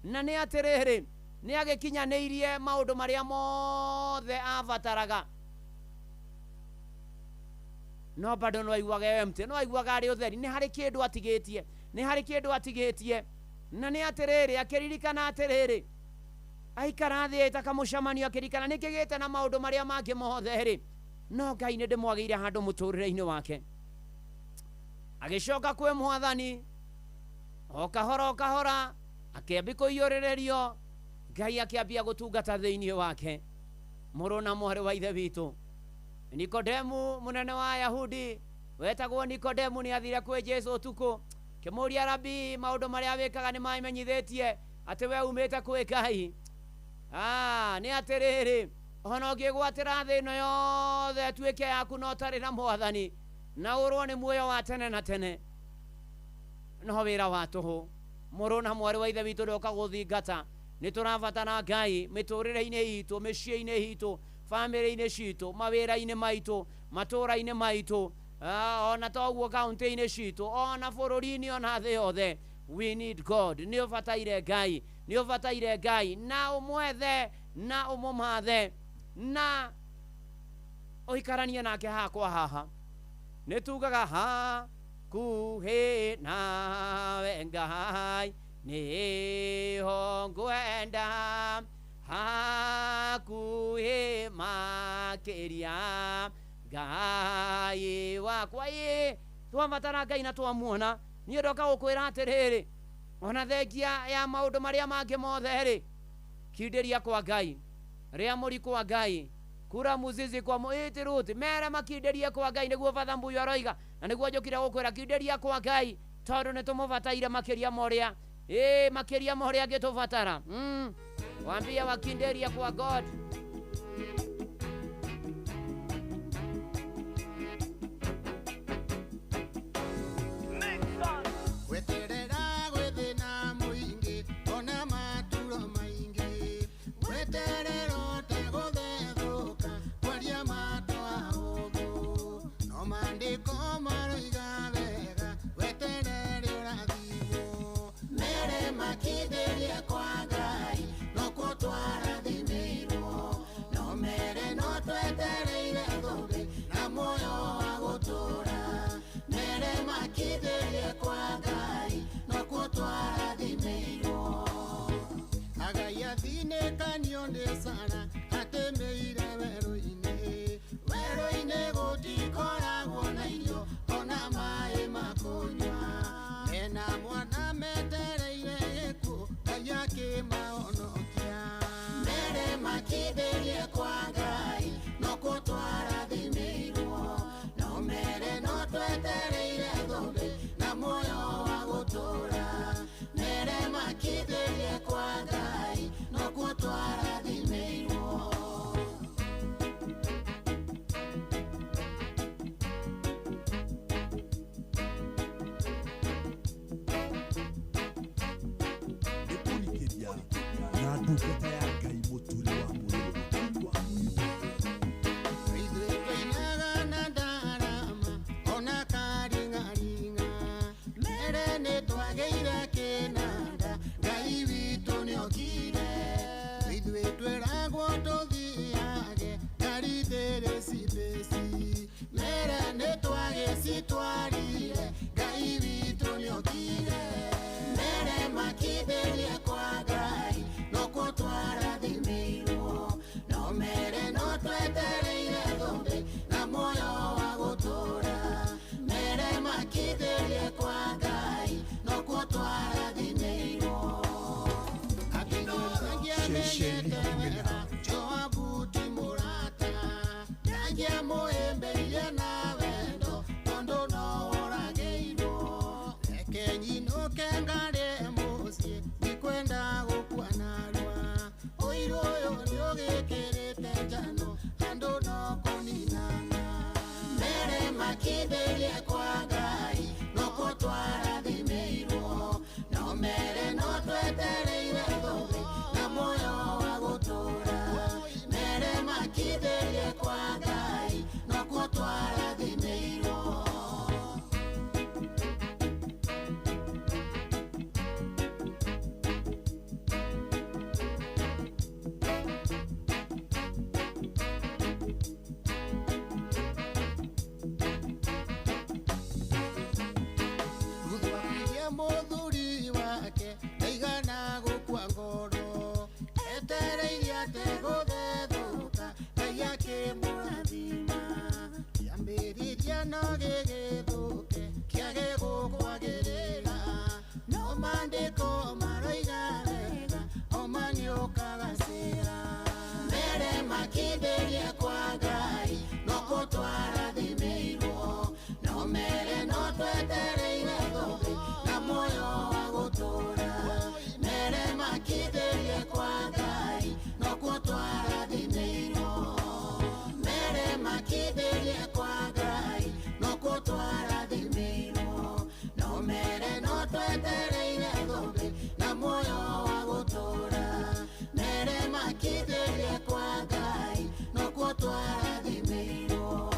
Na nĩ atĩrĩrĩ, nĩ agĩkinyanĩirie maũndũ marĩa mothe abataraga, no bado no aiguaga empty, no aiguaga arĩ ũtheri. Nĩ harĩ kĩndũ atigĩtie, nĩ harĩ kĩndũ atigĩtie. Na nĩ atĩrĩrĩ, akĩririkana atĩrĩrĩ, aikara thĩ eta kamũcemanio akĩririkana nĩkĩgĩte na maũndũ marĩa mangĩ mothe rĩ, no Ngai nĩ ndĩmwagĩire handũ mũtũrĩre-inĩ wake. Agĩcoka kwĩ mwathani o kahora o kahora, akĩambia kũiyũrĩrĩrio, Ngai akĩambia gũtungata thĩinĩ wake. Mũrũ na mwarĩ wa ithe witũ, Nikodemu mũnene wa Ayahudi wetagwo Nikodemu nĩ athire kwĩ Jesũ ũtukũ, kĩmũria, Rabi, maũndũ marĩa wĩkaga nĩ mamenyithĩtie atĩ we umĩte kwĩ Ngai. Nĩ atĩrĩrĩ, ona ũngĩgwatĩra thĩ ĩno yothe ĩtuĩke yaku na ũtarĩ na mwathani na ũrwo nĩ muoyo wa tene na tene, no wĩra wa tũhũ. Mũrũ na mwarĩ wa ithe witũ ndoka gũthingata, nĩ tũrabatara Ngai mĩtũrĩre-inĩ itũ, mĩciĩ-inĩ itũ, bamĩrĩ-inĩ citũ, mawĩra-inĩ maitũ, matũũra-inĩ maitũ, ona toguo kaunti-inĩ citũ, ona bũrũri-inĩ, ona thĩ yothe. We need God. Nĩ ũbataire Ngai, nĩ ũbataire Ngai, na ũmwethe na ũmũmathe na ũikaranie nake haha kwa haha. Nĩ tugaga hakuhĩ nawe Ngai nĩho ngwenda, hakuhĩ makĩria Ngai wakwa. Ĩ twabatara Ngai na twamuona. Niĩ ndoka gũkwĩra atĩrĩrĩ, ona thengia ya maũndũ marĩa mangĩ mothe rĩ, kindĩria kwa Ngai, rĩa mũri kwa Ngai, kura muzizi kwa mũĩtĩrũti, mere makindĩrie kwa Ngai, nĩguo Father Mbuyu aroiga, na nĩguo njũkire gũkwĩra kindĩria kwa Ngai, tondũ nĩ tũmũbataire makĩria ma ũrĩa, makĩria ma ũrĩa angĩtũbatara. Waambia wakinderia kwa God. Kwa Ngai no kũtwara thimĩirwo. Ndungata ya Ngai Mũturi wa Mũirũ. Ithuĩ tũinaga na ndarama ona karing'aring'a mere nĩ twagĩire kĩnanda Ngai witũ nĩokire. Ithuĩ twĩragwo tũthiage ngari thĩrĩ cibĩci mere nĩ twagĩcitwarire Ngai witũ nĩokire. Mere makithĩrie kwa Ngai no twarathimĩirwo no mere no twetereire thũmbĩ na muoyo wa gũtũũra. Mere makithĩrie kwa Ngai no twarathimĩirwo. Ceceni hakuhĩ nawe. Joabu ti mũrata ndangĩamũhĩmbĩirie na wendo tondũ no oragĩirwo. Reke nyinũke ngarĩe mũciĩ ndikwenda gũkua narua. Ũiru ũyũ nĩũgĩkĩrĩte njano andũ no kũninana. Mere makithĩrie kwa Ngai no twarathimĩirwo no mere no twetereire thũmbĩ na muoyo wa gũtũũra. Mere makithĩrie kwa Ngai no twarathimĩirwo. Ruthu akiria mũthuri wake ndaigana gũkua ngoro etereirie atĩ gũthethũka Ngai akĩmũrathima. Kĩambĩrĩria no gĩgĩthũke kĩage gũkwagĩrĩra no maandĩko maroiga wega oma nĩũkagacĩra. Mere makithĩrie kwa Ngai no twarathimĩirwo no mere no twetereire thũmbĩ na muoyo wa gũtũũra. Mere makithĩrie kwa Ngai no twarathimĩirwo. Mere makithĩrie kwa Ngai no twarathimĩirwo no mere no twetereire thũmbĩ na muoyo wa gũtũũra. Mere makithĩrie kwa Ngai no twarathimĩirwo.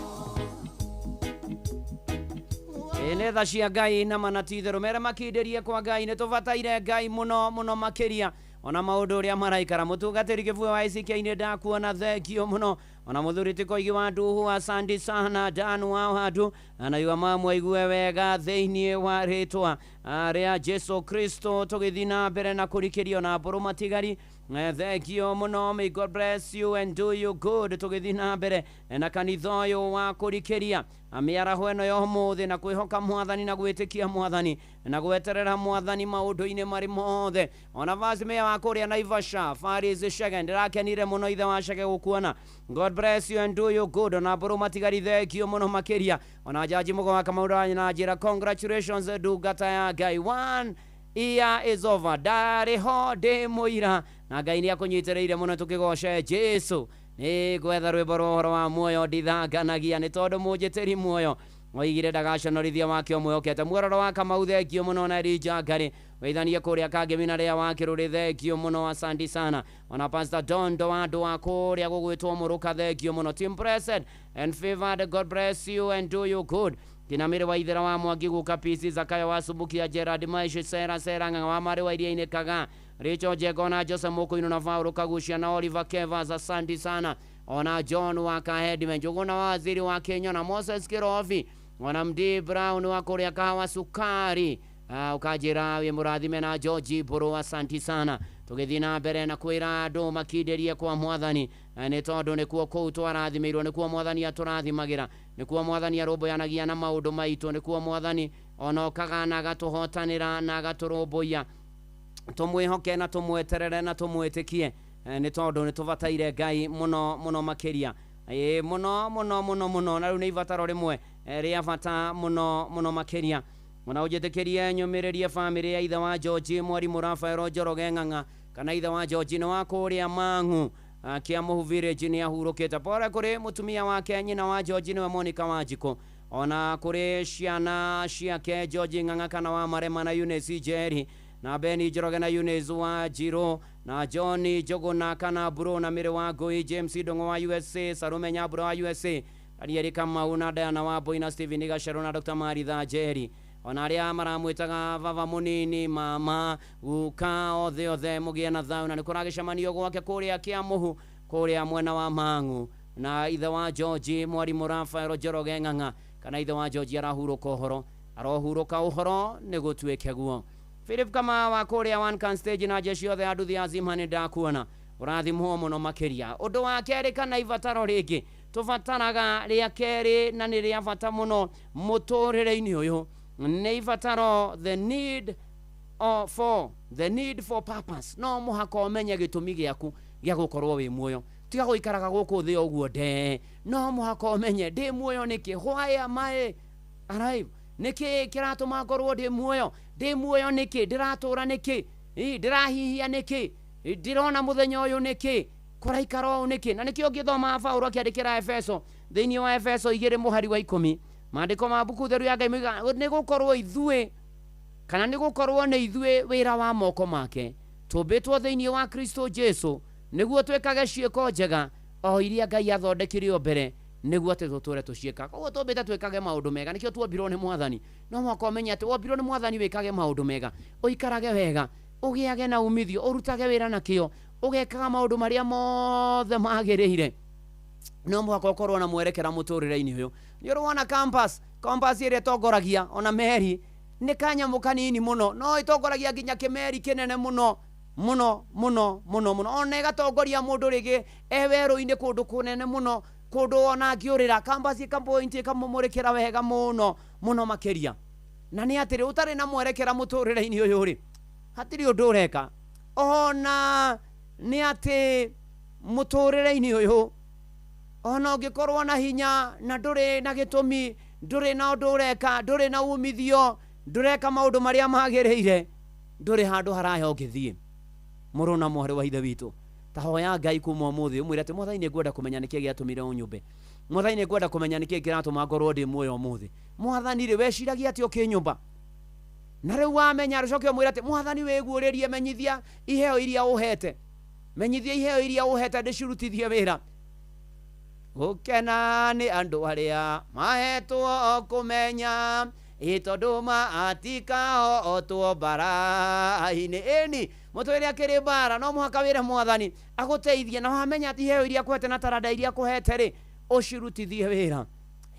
Ĩ nĩ tha cia Ngai na mana ti itherũ mere makindĩrie kwa Ngai nĩ tũbataire Ngai mũno mũno makĩria ona maũndũ ũrĩa maraikara. Mũtungatĩri kĩbue wa ICK-inĩ ndakuona thengio mũno ona mũthuri ti Koigi wa Nduhu asandi sana Dan wa handũ anaiga mamwaigue wega thĩinĩ wa rĩtwa rĩa Jesu Kristo tũgĩthiĩ na mbere na kũrikĩrio na mbũrũ matigari. Thengio mũno, may God bless you and do you good. Tũgĩthiĩ na mbere na kanitha ũyũ wa kũrikĩria mĩaraho ĩno ya ũmũthĩ na kwĩhoka mwathani na gwĩtĩkia mwathani na gweterera mwathani maũndũ-inĩ marĩ mothe. Ona vasi meya wa kũrĩa Naivasha Faris Shege ndĩrakenire mũno ithe wa Shege gũkuona. God bless you and do you good. Ona mbũrũ matigari thengio mũno makĩria. Ona jaji mũgo wa Kamau na njĩra congratulations ndungata ya Ngai, 1 year is over. Ndarĩ ho ndĩ mũira na Ngai nĩ akũnyitĩrĩire mũno tũkĩgoce Jesu. Nĩ gwetha rwĩmbo rwa ũhoro wa muoyo ndithanganagia nĩ tondũ mũnjĩtĩri muoyo oigire ndagaconorithia wake ũmwĩhokete. Muororo wa Kamau thengio mũno na Elijah Ngari weithanie kũrĩa Kangemi rĩa wa Kĩrũrĩ thengio mũno asandi sana. Ona Pastor Dondo wa andũ wa kũrĩa gũgwĩtwo Mũrũka thengio mũno. Team blessed and favored, God bless you and do you good. Kinamire wa Ithera wa Mwangi guka PC Zakayo wa Subukia Gerard Maishi Sera Sera Ng'ang'a wa Marĩ wa Iria-inĩ Kaga Rachel Njengona Joseph Mũkũinũ na Paul Kagucia na Oliver Kevas asandi sana. Ona John wa Kahedime Njuguna waziri wa Kenya na Moses Kirovi ona Md Brown wa kũrĩa Kahawa Sukari ũkanjĩra wĩ mũrathime na George Mbũrũ asanti sana. Tũgĩthiĩ na mbere na kwĩra andũ makindĩrie kwa mwathani nĩ tondũ nĩkuo kũu twarathimĩirwo, nĩkuo mwathani atũrathimagĩra, nĩkuo mwathani arũmbũyanagia na maũndũ maitũ, nĩkuo mwathani ona okaga na agatũhotanĩra na agatũrũmbũiya. Tũmwĩhoke na tũmweterere na tũmwĩtĩkie nĩ tondũ nĩ tũbataire Ngai mũno mũno makĩria. Ĩ mũno mũno mũno mũno na rĩu nĩ ibataro rĩmwe rĩa bata mũno mũno makĩria. Ona ũnjĩtĩkĩrie nyũmĩrĩrie bamĩrĩ ya ithe wa George mwarimũ Rafael Njoroge Ng'ang'a kana ithe wa George nĩ wa kũrĩa Mang'u Kiamũhu village nĩ ahurũkĩte. Pore kũrĩ mũtumia wake nyina wa George nĩwe Monica Wanjikũ, ona kũrĩ ciana ciake George Ng'ang'a kana wa Marema na Eunice Njeri na Beni Njoroge na Eunice wa Njirũ Na John Njuguna kana Buro na Mĩrĩ wa Ngũi, James Ndung'u wa USA, Sarume Nyambura wa USA, Daniel Kamau na Diana Wambui na Stephen Gacheru na Dr. Maritha Njeri, ona arĩa maramwĩtaga baba mũnini, mama, guka, othe othe mũgĩe na thayũ. Na nĩ kũragĩcemanio gwake kũrĩa Kĩamũhu, kũrĩa mwena wa Mang'u, na ithe wa George mwarimũ Rafael Njoroge Ng'ang'a, kana ithe wa George arahurũka ũhoro, arohurũka ũhoro nĩ gũtuĩke guo. Philip Kama wa kũrĩa One Can Stage na jeshi yothe ya nduthi ya Zima nĩ ndakuona, ũrathimwo mũno makĩria. Ũndũ wa kerĩ kana ibataro rĩngĩ tũbataraga rĩa kerĩ na nĩ rĩa bata mũno mũtũrĩre-inĩ ũyũ nĩ ibataro the need for the need for purpose. No mũhaka ũmenye gĩtũmi gĩaku gĩa gũkorwo wĩ muoyo. Tiga gũikaraga gũkũ thĩ ũguo nde, no mũhaka ũmenye ndĩ muoyo nĩkĩ, why am I alive, nĩkĩ kĩratũma ngorwo ndĩ muoyo, ndĩ muoyo nĩkĩ, ndĩratũra nĩkĩ, ndĩrahihia nĩkĩ, ndĩrona mũthenya ũyũ nĩkĩ, kũraikara ũũ nĩkĩ. Na nĩkĩo ũngĩthoma Paũlũ akĩandĩkĩra Efeso, thĩinĩ wa Efeso 2 mũhari wa 10, maandĩko ma mbuku theru ya Ngai moigaga nĩ gũkorwo ithuĩ, kana nĩ gũkorwo nĩ ithuĩ wĩra wa moko make, tũmbĩtwo thĩinĩ wa Kristo Jesu nĩguo twĩkage ciĩko njega o iria Ngai athondekire o mbere nĩguo atĩ tũtũre tũciĩkaga. Koguo tũmbĩte twĩkage maũndũ mega, nĩkĩo tuombirwo nĩ Mwathani. No mũhaka ũmenye atĩ wombirwo nĩ Mwathani wĩkage maũndũ mega, ũikarage wega, ũgĩage na umithio, ũrutage wĩra na kĩo, ũgekaga maũndũ marĩa mothe magĩrĩire. No mũhaka ũkorwo na mwerekera mũtũrĩre-inĩ ũyũ. Nĩ ũrĩ wona compass, compass ĩrĩa ĩtongoragia ona meri nĩ kanyamũ kanini mũno, no ĩtongoragia nginya kĩmeri kĩnene mũno mũno mũno mũno mũno, ona ĩgatongoria mũndũ rĩngĩ e werũ-inĩ kũndũ kũnene mũno, kũndũ ona angĩũrĩra, compass ĩkapoint ĩkamũmũrĩkĩra wega mũno mũno makĩria. Na nĩ atĩrĩ, ũtarĩ na mwerekera mũtũrĩre-inĩ ũyũ rĩ, hatirĩ ũndũ ũreka. Ona nĩ atĩ mũtũrĩre-inĩ ũyũ, ona ũngĩkorwo na hinya na ndũrĩ na gĩtũmi, ndũrĩ na ũndũ ũreka, ndũrĩ na umithio, ndũreka maũndũ marĩa magĩrĩire, ndũrĩ handũ haraya ũngĩthiĩ. Mũrũ na mwarĩ wa ithe witũ, ta hoya Ngai kuma ũmũthĩ ũmwĩre atĩ Mwathani nĩ ngwenda kũmenya nĩkĩ gĩatũmire ũnyũmbe, Mwathani nĩ ngwenda kũmenya nĩkĩ kĩratũma ngorwo ndĩ muoyo ũmũthĩ. Mwathani rĩ, weciragia atĩ ũkĩnyũmba? Na rĩu wamenya, rũcoke ũmwĩre atĩ Mwathani wĩguũrĩrie, menyithia iheo iria ũhete, menyithia iheo iria ũhete ndĩcirutithie wĩra. Gũkena nĩ andũ arĩa mahetwo kũmenya, ĩ tondũ matikahotwo mbara-inĩ. Ĩni mũtũrĩre akĩrĩ mbara, no mũhaka wĩre Mwathani agũteithie, na wamenya atĩ iheo iria akũhete na taranda iria akũhete rĩ, ũcirutithie wĩra.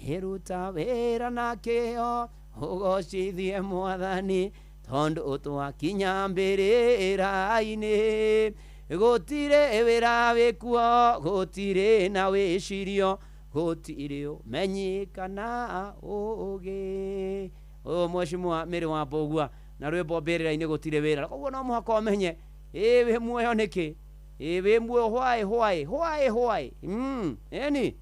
Ĩruta wĩra na kĩo ũgocithie Mwathani, tondũ twakinya mbĩrĩra-inĩ. Gũtirĩ wĩra wĩkuo, gũtirĩ na wĩcirio, gũtirĩ ũmenyi kana ũũgĩ. Ũyũ mheshimiwa Mĩrĩ wa Mbũgua na rwĩmbo mbĩrĩra-inĩ gũtirĩ wĩra. Koguo no mũhaka ũmenye ĩ wĩ muoyo nĩkĩ, ĩ wĩ muoyo why why why why. Ĩni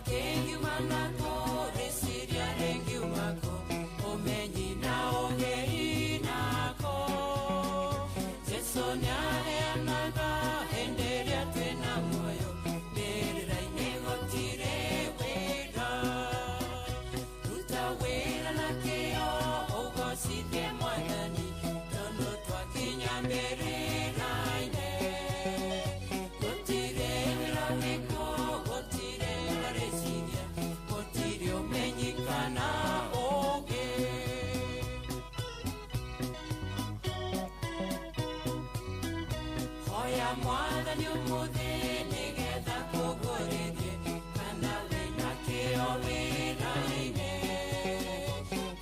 Can you Nĩaheanaga hĩndĩ ĩrĩa twĩna muoyo, mbĩrĩra-inĩ gũtirĩ wĩra. Ruta wĩra na kĩyo ũgocithie Mwathani, tondũ twakinya mbĩrĩra-inĩ gũtirĩ wĩra wĩkwo, gũtirĩ marĩciria, gũtirĩ ũmenyi kana ũũgĩ. Hoya Mwathani ũmũthĩ nĩgetha kũgũrĩrie, kana wĩna kĩyo wĩra-inĩ,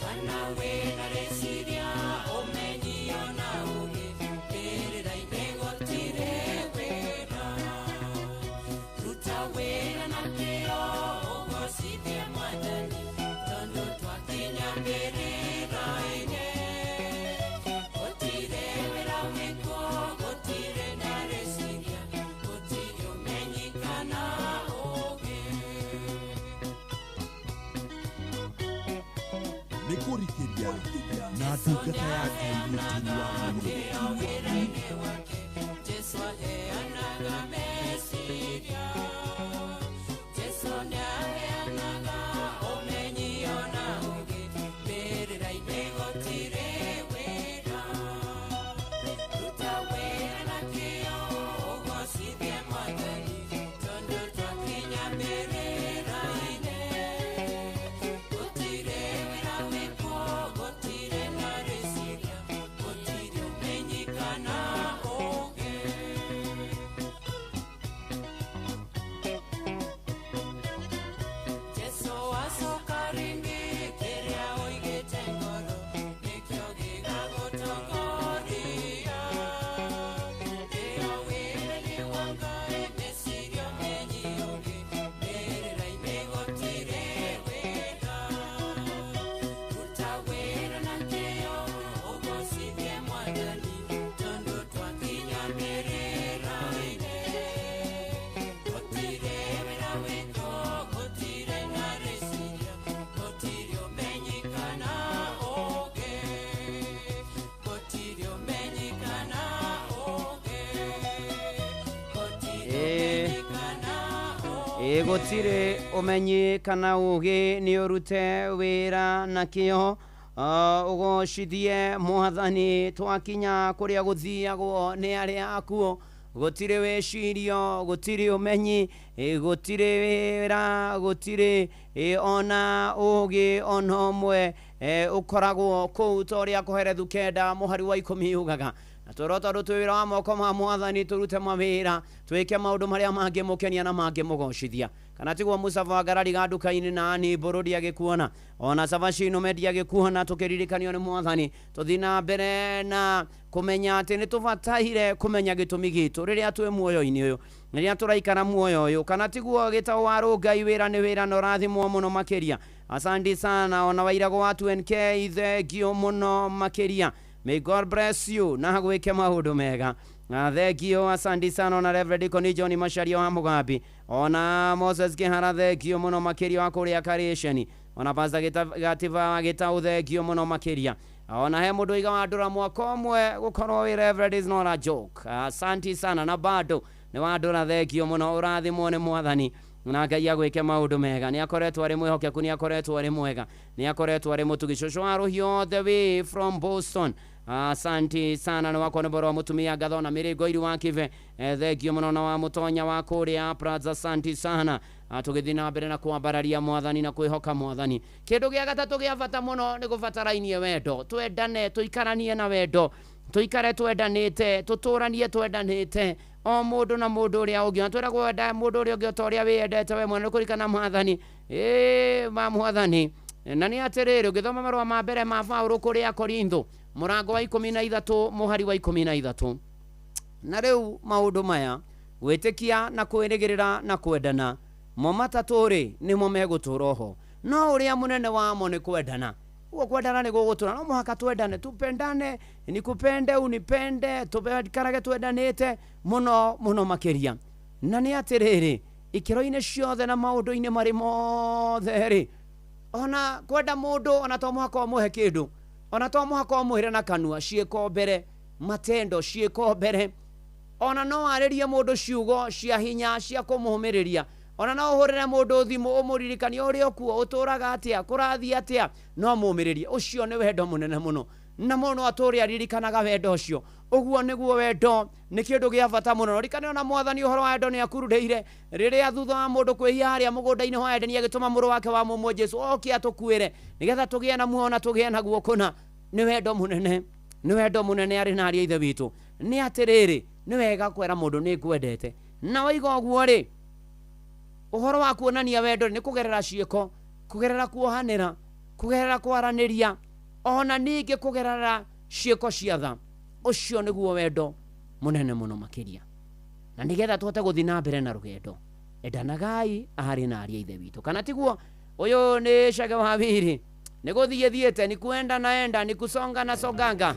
kana wĩna rĩciria, ũmenyi ona ũũgĩ, mbĩrĩra-inĩ gũtirĩ wĩra. Ruta wĩra na kĩyo ũgocithie Mwathani, tondũ twakinya mbĩrĩra-inĩ gũtirĩ wĩra wĩkwo, gũtirĩ na rĩciria, gũtirĩ ũmenyi kana ũũgĩ. Nĩ kũrikĩria na ndungata ya Ngai Mũturi wa Mũrũ. Kĩyo wĩra-inĩ wake, Jesũ aheanaga meciria, Jesũ nĩaheanaga ũmenyi ona ũũgĩ, mbĩrĩra-inĩ gũtirĩ wĩra. Ruta wĩra na kĩyo ũgocithie Mwathani, tondũ twakinya mbĩrĩra-inĩ gũtirĩ wĩra wĩkwo, gũtirĩ na rĩciria, gũtirĩ ũmenyi kana ũũgĩ. Jesũ acoka rĩngĩ, kĩrĩa ũigĩte ngoro nĩkĩo gĩgagũtongoria. Kĩyo wĩra-inĩ wa Ngai, meciria ũmenyi ũũgĩ, mbĩrĩra-inĩ gũtirĩ wĩra. Ruta wĩra na kĩyo ũgocithie Mwathani, tondũ twakinya mbĩrĩra-inĩ gũtirĩ wĩra wĩkwo, gũtirĩ na rĩciria, gũtirĩ ũmenyi kana ũũgĩ, gũtirĩ ũmenyi kana ũũgĩ, gũtirĩ ũmenyi kana. Ĩ gũtirĩ ũmenyi kana ũũgĩ, nĩ ũrute wĩra na kĩyo ũgocithie Mwathani, twakinya kũrĩa gũthiagwo nĩ arĩa akuũ gũtirĩ wĩcirio, gũtirĩ ũmenyi, gũtirĩ wĩra, gũtirĩ ona ũũgĩ ona ũmwe ũkoragwo kũu, ta ũrĩa Koherethu 9 mũhari wa 10 yugaga. Na twĩrwo tondũ twĩ wĩra wa moko ma Mwathani, tũrute mawĩra, twĩke maũndũ marĩa mangĩmũkenia na mangĩmũgocithia. Kana tiguo Musafa Ngarariga nduka-inĩ na ani mbũrũri agĩkuona, ona Cabaci Mendi agĩkuona, tũkĩririkanio nĩ Mwathani tũthiĩ na mbere na kũmenya atĩ nĩ tũbataire kũmenya gĩtũmi gitũ rĩrĩa twĩ muoyo-inĩ ũyũ, rĩrĩa tũraikara muoyo ũyũ. Kana tiguo gĩtau wa Rũngai, wĩra nĩ wĩra na ũrathimwo mũno makĩria. Asante sana ona Wairagũ wa 2NK, thengio mũno makĩria. May God bless you na gwĩke maũndũ mega. Thengio, asante sana ona Reverend Koni John Macharia wa Mugambi, ona Moses Kihara, thengio mũno makĩria wa kũrĩa Karĩceni, ona Pastor Gativa wa Gĩtaũ, thengio mũno makĩria. Ona he mũndũ iga wa ndũra mwaka ũmwe gũkorwo wĩ Reverend is not a joke. Asante sana na bado nĩ wandũra, thengio mũno, ũrathimwo nĩ Mwathani na Ngai agwĩke maũndũ mega. Nĩ akoretwo arĩ mwĩhokeku, nĩ akoretwo arĩ mwega, nĩ akoretwo arĩ mũtugi. Cũcũ wa Rũhiũ the way from Boston, asante sana. Nĩ wakwa nĩ boro wa mũtumia ngatho na mĩrĩngo iru wa kibe, thengio mũno, na wa mũtonya wa kũrĩa Praza, asante sana. Tũgĩthiĩ na mbere na kwambararia Mwathani na kwĩhoka Mwathani. Kĩndũ gĩa gatatũ gĩa bata mũno nĩ gũbatarainie wendo. Twendane, tũikaranie na wendo, tũikare twendanĩte, tũtũranie twendanĩte, o mũndũ na mũndũ ũrĩa ũngĩ. Na twĩragwo wenda mũndũ ũrĩa ũngĩ o ta ũrĩa wĩyendete we mwene, nĩ kũririkana Mwathani ma Mwathani. Na nĩ atĩrĩrĩ, ũngĩthoma marũa ma mbere ma Paũlũ kũrĩ Akorintho mũrango wa 13 mũhari wa 13, na rĩu maũndũ maya, gwĩtĩkia na kwĩrĩgĩrĩra na kwendana, mo matatũ rĩ nĩmo megũtũũra oho, no ũrĩa mũnene wamo nĩ kwendana. Ũguo kwendana nĩ gũgũtũra, no mũhaka twendane, tupendane, nikupende unipende, tũikarage twendanĩte mũno mũno makĩria. Na nĩ atĩrĩrĩ, ikĩro-inĩ ciothe na maũndũ-inĩ marĩ mothe rĩ, ona kwenda mũndũ ona to mũhaka ũmũhe kĩndũ, ona to mũhaka ũmwĩre na kanua, ciĩko mbere. Matendo ciĩko mbere. Ona no arĩrie mũndũ ciugo cia hinya cia kũmũhũmĩrĩria. Ona no ũhũrĩre mũndũ thimũ ũmũririkanie ũrĩa ũkuo, ũtũraga atĩa, kũrathiĩ atĩa, no mũmĩrĩrie. Ũcio nĩ wendo mũnene mũno, na mũno atũre aririkanaga wendo ũcio. Ũguo nĩguo wendo nĩ kĩndũ gĩa bata mũno. Ririkane ona Mwathani ũhoro wa wendo nĩ akururĩire rĩrĩa thutha wa mũndũ kwĩhia harĩa mũgũnda-inĩ wa Edeni, agĩtũma mũrũ wake wa mũmwe Jesũ oke atũkuĩre nĩgetha tũgĩe na muoyo na tũgĩe naguo kũna. Nĩ wendo mũnene, nĩ wendo mũnene arĩ na arĩa ithe witũ. Nĩ atĩrĩrĩ, nĩ wega kwĩra mũndũ nĩ ngwendete, na waiga ũguo rĩ, ũhoro wa kuonania wendo nĩ kũgerera ciĩko, kũgerera kuohanĩra, kũgerera kwaranĩria, ona ningĩ kũgerera ciĩko cia tha. Ũcio nĩguo wendo mũnene mũno makĩria. Na nĩgetha tũhote gũthiĩ na mbere na rũgendo, endanagai arĩ na arĩa ithe witũ. Kana tiguo? Ũyũ nĩ Chege wa Wiri, nĩ gũthiĩ thiĩte, ni kuenda naenda, ni kusonga na songanga.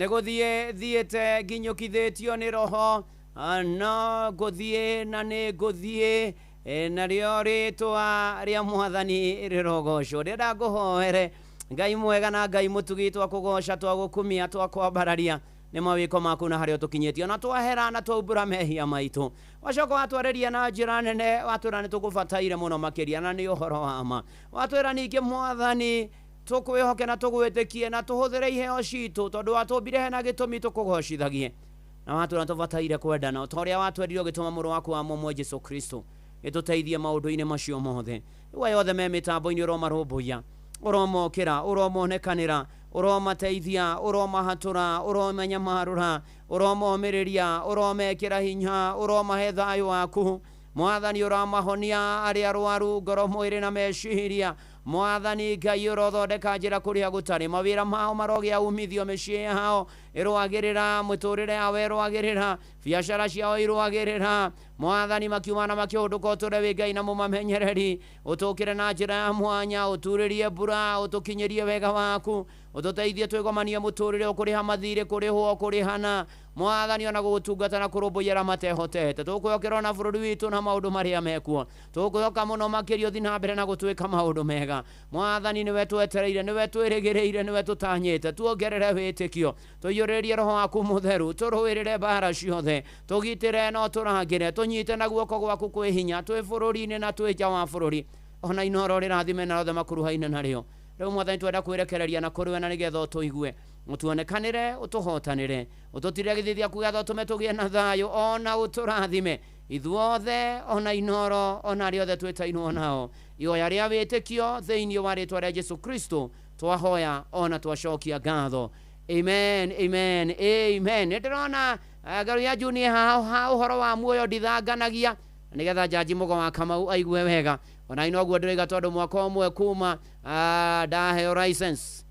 Nĩ gũthiĩ thiĩte nginyũkithĩtio nĩ roho, no ngũthiĩ na nĩ ngũthiĩ Narĩo rĩtwa rĩa mwathani rĩrogocwo. Ndĩrenda ngũhoere Ngai mwega na Ngai mũtugi, twakũgoca, twagũkumia, twakwambararia nĩ mawĩko maku na harĩa ũtũkinyĩtie, ona twahera na twaumbũra mehia maitũ, wacoka watwarĩria na njĩra nene, watwĩra nĩ tũkũbataire mũno makĩria, na nĩ ũhoro wa ma. Watwĩra ningĩ mwathani tũkwĩhoke na tũgwĩtĩkie na tũhũthĩre iheo citũ, tondũ watũmbire hena gĩtũmi tũkũgocithagie, na watwĩra tũbataire kwendana ta ũrĩa watwendire ũgĩtũma mũrũ waku wa mũmwe Jesu Kristo gĩtũteithie maũndũ-inĩ macio mothe. Rĩu aya othe me mĩtambo-inĩ ũromarũmbũiya, ũromokĩra, ũromonekanĩra, ũromateithia, ũromahatũra, ũromanyamarũra, ũromomĩrĩria, ũromekĩra hinya, ũromahe thayũ waku mwathani, ũramahonia arĩa arwaru ngoro, mwĩrĩ na meciria. Mwathani Ngai, ũrothondeka njĩra kũrĩa gũtarĩ, mawĩra mao marogĩa umithio, mĩciĩ yao ĩrũagĩrĩra, mũtũrĩre yao ĩrũagĩrĩra, biacara ciao irũagĩrĩra. Mwathani, makiuma na makĩhũndũka, ũtũre wĩ Ngai na mũmamenyereri, ũtũkĩre na njĩra ya mwanya, ũturĩrie mbura, ũtũkinyĩrie wega waku, ũtũteithie twĩgomanie mũtũrĩre, ũkũrĩha mathirĩ, kũrĩhwo, kũrĩhana, mwathani, ona gũgũtungata na kũrũmbũiya arĩa matehotete. Tũkwĩhokera ona bũrũri witũ na maũndũ marĩa mekuo, tũkwĩhoka mũno makĩria ũthiĩ na mbere na gũtwĩka maũndũ mega. Mwathani, nĩwe twetereire, nĩwe twĩrĩgĩrĩire, nĩwe tũtanyĩte. Tuongerere wĩtĩkio, tũiyũrĩrie roho waku mũtheru, tũrũĩrĩre mbara ciothe, tũgitĩre na ũtũrangĩre, tũnyite na guoko gwaku kwĩ hinya, twĩ bũrũri-inĩ na twĩ nja wa bũrũri, ona Inoro rĩrathime na othe makuruhaine narĩo. Rĩu mwathani, twenda kwĩrekereria na kũrĩ we, na nĩgetha ũtũigue, ũtuonekanĩre, ũtũhotanĩre, ũtũtirĩre gĩthithi gĩaku gĩatha, ũtũme tũgĩe na thayũ, ona ũtũrathime ithuothe, ona Inoro, ona arĩa othe twĩtainwo nao. Ihoya rĩa wĩtĩkio thĩinĩ wa rĩtwa rĩa Jesu Kristo twahoya ona twacokia ngatho. Amen, amen, amen. Nĩ ndĩrona ngaru ya Junior haha, ũhoro wa muoyo ndithanganagia, nĩgetha Jaji Mũgo wa Kamau aigue wega. Ona inoguo ndĩroiga, tondũ mwaka ũmwe kuma ndaheo license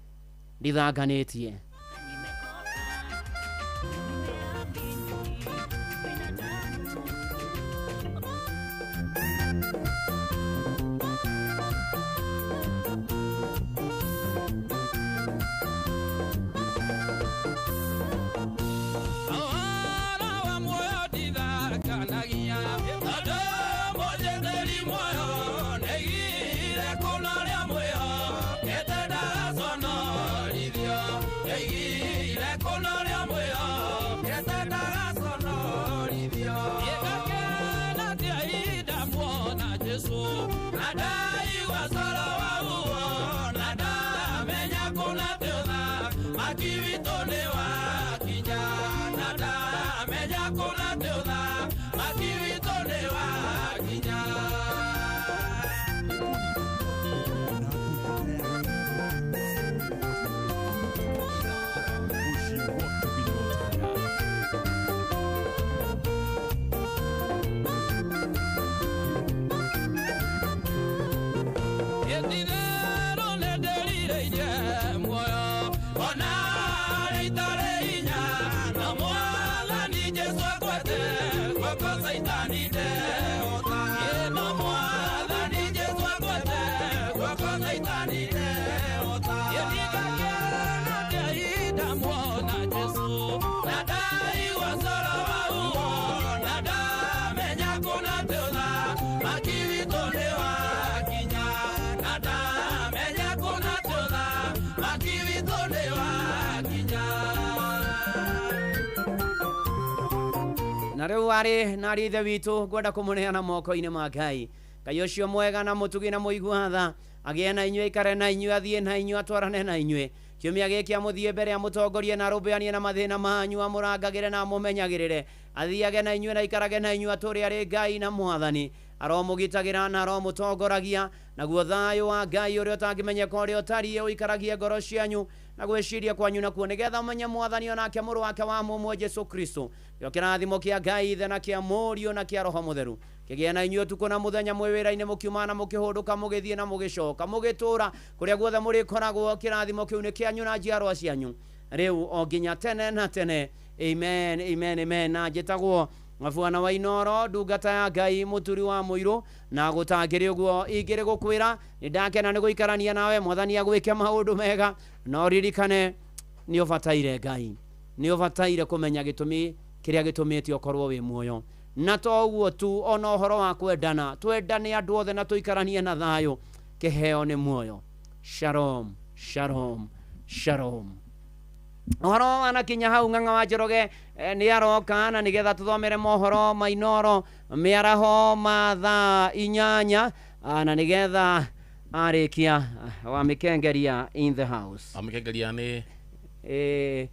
ndithanganĩtie. Ũhoro wa muoyo ndithakanagia, tondũ mũnjĩtĩri muoyo nĩaigire kũna ũrĩa mwĩhokete ndagaconorithio, nĩaigire kũna ũrĩa mwĩhokete ndagaconorithio. Gĩgakena tia ihinda muona Jesũ, na ndaigua coro wa uo, na ndamenya kũna atĩ ũthamaki witũ nĩ wakinya, na ndamenya kũna atĩ ũthamaki witũ nĩ wakinya. Gĩtirĩrwo nĩndĩrirĩirie muoyo, ona rĩ itarĩ hinya, no mwathani Jesũ akwete guoko, Caitani ndehota. No mwathani Jesũ akwete guoko, Caitani ndehota. Gĩtigakena tia ihinda muona Jesũ, na ndaigua coro wa uo, na ndamenya kũna atĩ ũthamaki witũ nĩ wakinya, na ndamenya kũna atĩ ũthamaki witũ nĩ wakinya. Na rĩu arĩ na arĩ ithe witũ, ngwenda kũmũneana moko-inĩ ma Ngai. Ngai ũcio mwega na mũtugi na mũigua tha agĩe na inyuĩ, aikare na inyuĩ, athiĩ na inyuĩ, atwarane na inyuĩ kiumia gĩkĩ, amũthiĩ mbere, amũtongorie na arũmbũyanie na mathĩna manyu, amũrangagĩre na amũmenyagĩrĩre, athiage na inyuĩ na aikarage na inyuĩ, atũũre arĩ Ngai na mwathani, aromũgitagĩra na aromũtongoragia. Naguo thayũ wa Ngai ũrĩa ũtangĩmenyeka ũrĩa ũtariĩ ũikaragie ngoro cianyu na gwĩciria kwanyu nakuo, nĩgetha ũmenye mwathani onake mũrũ wake wa mũmwe Jesu Kristo. Kĩo kĩrathimo kĩa Ngai Ithe na kĩa Mũriũ na kĩa Roho Mũtheru kĩgĩe na inyuĩ ũtukũ na mũthenya, mwĩ wĩra-inĩ, mũkiuma na mũkĩhũndũka, mũgĩthiĩ na mũgĩcoka, mũgĩtũũra kũrĩa guothe mũrĩkoragwo. Kĩrathimo kĩu nĩ kĩanyu na njiarwa cianyu rĩu o nginya tene na tene. Amen, amen, amen. Na njĩtagwo Mabwana wa Inoro, ndungata ya Ngai, mũturi wa mũirũ, na gũtangĩrĩ ũguo ingĩrĩ gũkwĩra nĩ ndakena nĩ gũikarania nawe. Mwathani agwĩke maũndũ mega, no ririkane nĩ ũbataire Ngai, nĩ ũbataire kũmenya gĩtũmi kĩrĩa gĩtũmĩte ũkorwo wĩ muoyo. Na to ũguo tu, ona ũhoro wa kwendana, twendane andũ othe na tũikaranie na thayũ. Kĩheo nĩ muoyo. Shalom, shalom, shalom. Ũhoro wanakinya hau Ng'ang'a wa Njoroge nĩ aroka na nĩgetha tũthomere mohoro ma Inooro mĩaraho ma thaa 8, na nĩgetha arĩkia wa mĩkengeria in the house. Amĩkengeria nĩ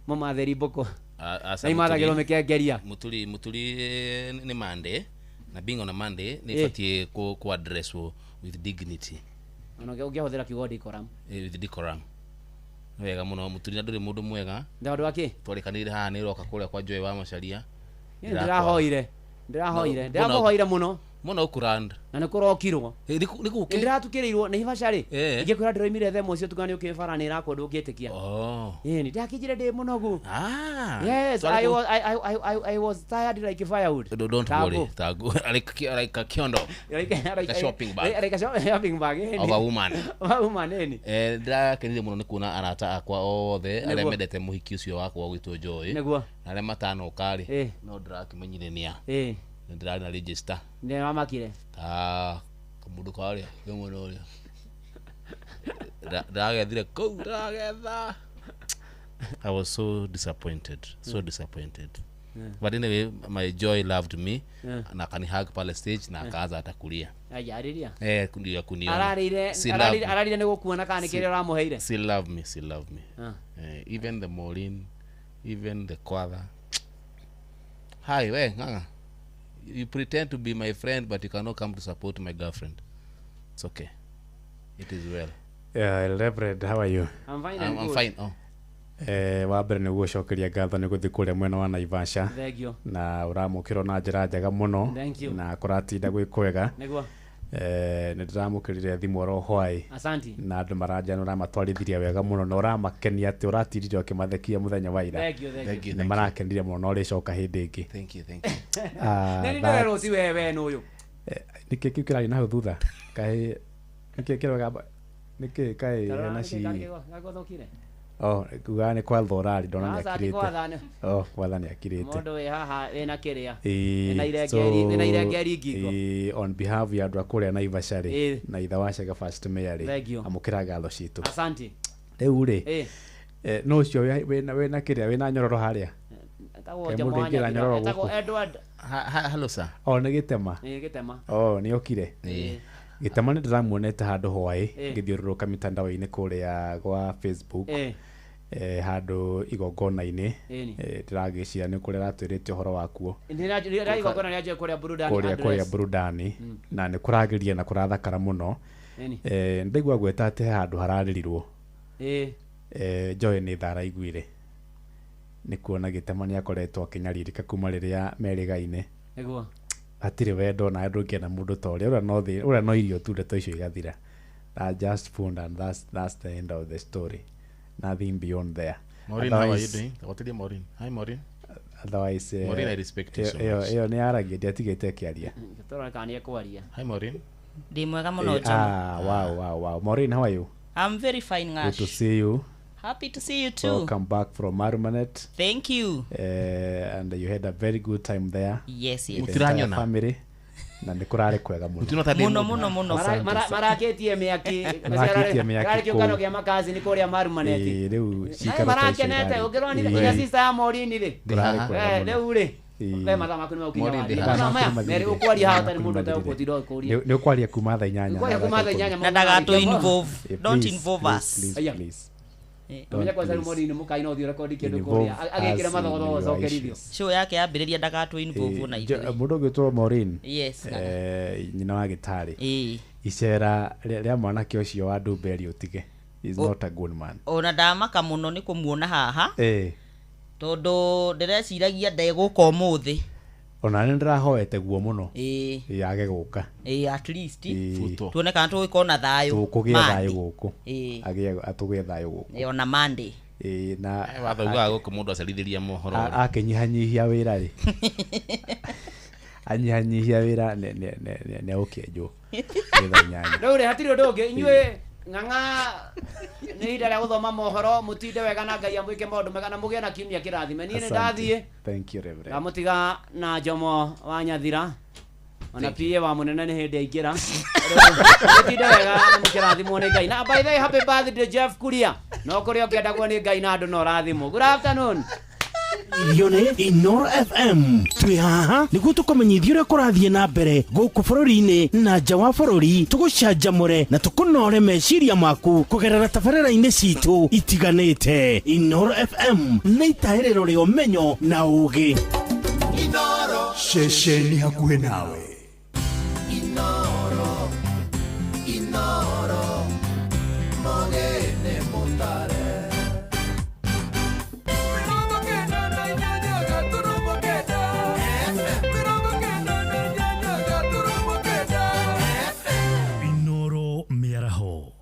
Mũmathĩri mbũkũ. Na imathagĩrwo mĩkengeria. Muturi nĩ Monday, na being on a Monday nĩ batiĩ ku address with dignity. Ona ũngĩhũthĩra kiugo decorum. With decorum. Nĩ wega mũno Muturi, na ndũrĩ mũndũ mwega. Ndĩ wa kĩ? Twarĩkanĩire haha nĩ ũroka kũrĩa kwa Joy wa Macharia. Ndĩrahoire. Ndĩrahoire. Ndĩrakũhoire mũno. Mũno ũkũrand. Na nĩ kũrokirwo. Nĩ gũkĩ? Ndĩratukĩrĩirwo nĩ ibaca rĩ. Ingĩkwĩra ndĩroimire thaa 1 cia ũtukũ na nĩ ũkĩ bara nĩ ĩrakwo ndũngĩtĩkia. Ĩni ndakĩnjire ndĩ mũnogu. Yes, I was tired like firewood. Don't worry. Tagu. Like a kiondo. Like a shopping bag. Like a shopping bag. Of a woman. Of a woman, ĩni. Ndĩrakenire mũno nĩ kuona arata akwa othe arĩa mendete mũhiki ũcio wakwa gwĩtwo Joy. Nĩguo. Na arĩa matanoka rĩ, no ndĩrakĩmenyire nĩa. Ndĩrarĩ na register. Nĩ wamakire? Kamũndũ karĩa, ke mwena ũrĩa. Ndĩragethire kũu, ndĩragetha. I was so disappointed, so disappointed. But anyway, my Joy loved me. Na akanihug pale stage na akaanza hata kulia. Arĩria? Ndio kuniona. Ararire nĩ gũkuona kana nĩ kĩrĩa ũramũheire? She loved me, she loved me. Even the Maureen, even the Kwatha. Hi, we, Ng'ang'a. You pretend to be my friend, but you cannot come to support my girlfriend. It's okay. It is well. Yeah, Reverend, how are you? I'm fine. I'm fine. Oh. Wa mbere nĩ gũcokeria ngatho nĩ gũthiĩ kũrĩa mwena wa Naivasha. Thank you. Na ũramũkĩrwo na njĩra njega mũno. Thank you. Na kũratinda gwĩ kwega. Nĩguo. Nĩ ndĩramũkĩrire thimũ oro hwaĩ. Asante. Na andũ maranja nĩ ũramatwarithirie wega mũno na ũramakenia atĩ ũratindire ũkĩmathekia mũthenya wa ira. Thank you, thank you. Nĩ marakenire mũno na ũrĩcoka hĩndĩ ĩngĩ. Thank you, thank you. Nĩ ndĩrerwo ti wewe nũ ũyũ. Nĩkĩ kĩu kĩrarĩ na hau thutha? Kaĩ nĩkĩ kĩroga nĩkĩ kaĩ hena ci. Oh, kuga nĩ kwatha ũrarĩ ndona nĩ akirĩte. Oh, kwatha nĩ akirĩte. Mũndũ wĩ haha wĩna kĩrĩa. Wĩna irengeri, wĩna irengeri ngingo. On behalf ya andũ a kũrĩa Naivasha rĩ, na itha wa Chege First Mayor rĩ, amũkĩra ngatho citũ. Asante. Rĩu rĩ, no ũcio wĩna kĩrĩa wĩna nyororo harĩa. Etagwo Edward. Hello sir. Oh, nĩ Gĩtema. Nĩ Gĩtema. Oh, nĩ okire. Gĩtema nĩ ndĩramuonete handũ hwaĩ ngĩthiũrũrũka mitandao-inĩ kũrĩa gwa Facebook. Handũ igongona-inĩ ndĩragĩciria nĩ kũrĩa aratwĩrĩte ũhoro wakuo. Igongona rĩa kũrĩa burudani. Kũrĩa burudani na nĩ kũragĩria na kũrathakara mũno. Ndaigua gweta atĩ he handũ hararĩrirwo. Joy nĩ thaa araiguire nĩ kuona Gĩtema nĩ akoretwo akĩnyarirĩka kuma rĩrĩa merĩgaine. Nĩguo. Hatirĩ wendo na ndũngĩenda mũndũ ta ũrĩa ũrĩa no irio tu ndeto icio igathira. That just food and that's the end of the story. Nothing beyond there. Maureen, how are you doing? What did Maureen? Hi Maureen. Otherwise, Maureen, I respect you so much. Iyo nĩ aragia ndiatigĩte akĩaria. Tũrona kana nĩ ekwaria. Hi Maureen. Ndĩ mwega mũno Njama. Wow. Maureen, how are you? I'm very fine, Ngash. Good to see you. Happy to see you too. Welcome back from Marumanet. Thank you. And you had a very good time there. Yes, yes. With family. Na nĩ kũrarĩ kwega mũno. Mũno mũno mũno. Marakĩtie mĩaki. Marakĩtie kĩũngano kĩa makazi nĩ kũrĩa Marumanet. Rĩu cikaro ta icio. Marakenete ũngĩrora nginya sister ya Maureen rĩ. Rĩu rĩ. We mathaa maku nĩ magũkinya. Merĩ ũkwaria haha ũtarĩ mũndũ ũtegũkũtinda ũkĩũria. Nĩ ũkwaria kuma thaa 8. Ũkwaria kuma thaa 8. Na ndagatũ involve. Don't involve us. Please. Menya kwanza rĩu Maureen mũkai no ũthiĩ ũrekondi kĩndũ kũrĩa agĩkĩra mathogothogo ũcokerithio. Show yake yambĩrĩria ndagatũ involve na ithuĩ. Mũndũ ũgĩtwo Maureen. Yes. Nyina wa gĩtarĩ. Icera rĩa mwanake ũcio wa Ndumberi ũtige. Is not a good man. Ona ndamaka mũno nĩ kũmuona haha. Tondũ ndĩreciragia ndegũka ũmũthĩ. Ona nĩ ndĩrahoete guo mũno. Yage gũka. At least tuone kana tũgũkorwo na thayũ. Tũkũgĩa thayũ gũkũ. Agĩe atũgĩe thayũ gũkũ. Ona Monday. Na watho ugaga gũkũ mũndũ acerithĩria mohoro. Akĩnyihanyihia wĩra rĩ. Anyihanyihia wĩra nĩ ũkĩenjwo. Rĩu rĩ hatirĩ ũndũ ũngĩ inyuĩ Ng'ang'a nĩ ihinda rĩa gũthoma mohoro, mũtinde wega na Ngai amwĩke maũndũ mega na mũgĩe na kiumia kĩrathime. Niĩ nĩ Asante. ndathiĩ. Thank you, Reverend. Ndamũtiga na Jomo wa Nyathira. Ona PA wa mũnene nĩ hĩndĩ aingĩra. Mũtinde wega na mũkĩrathimwo nĩ Ngai. Na by the way, happy birthday Jeff Kuria. No kũrĩa ũkĩendagwo nĩ Ngai na andũ no ũrathimwo. Good afternoon. Irio nĩ Inoro FM. Twĩ haha nĩguo tũkũmenyithia ũrĩa kũrathiĩ na mbere gũkũ bũrũri-inĩ na nja wa bũrũri, tũgũcanjamũre na tũkũnore meciria maku kũgerera tabarĩra-inĩ citũ itiganĩte. Inoro FM nĩ itahĩrĩro rĩa ũmenyo na ũũgĩ. Inoro. Ceceni hakuhĩ nawe. Inoro. Inoro. Mogene mutare. Inoro mĩaraho.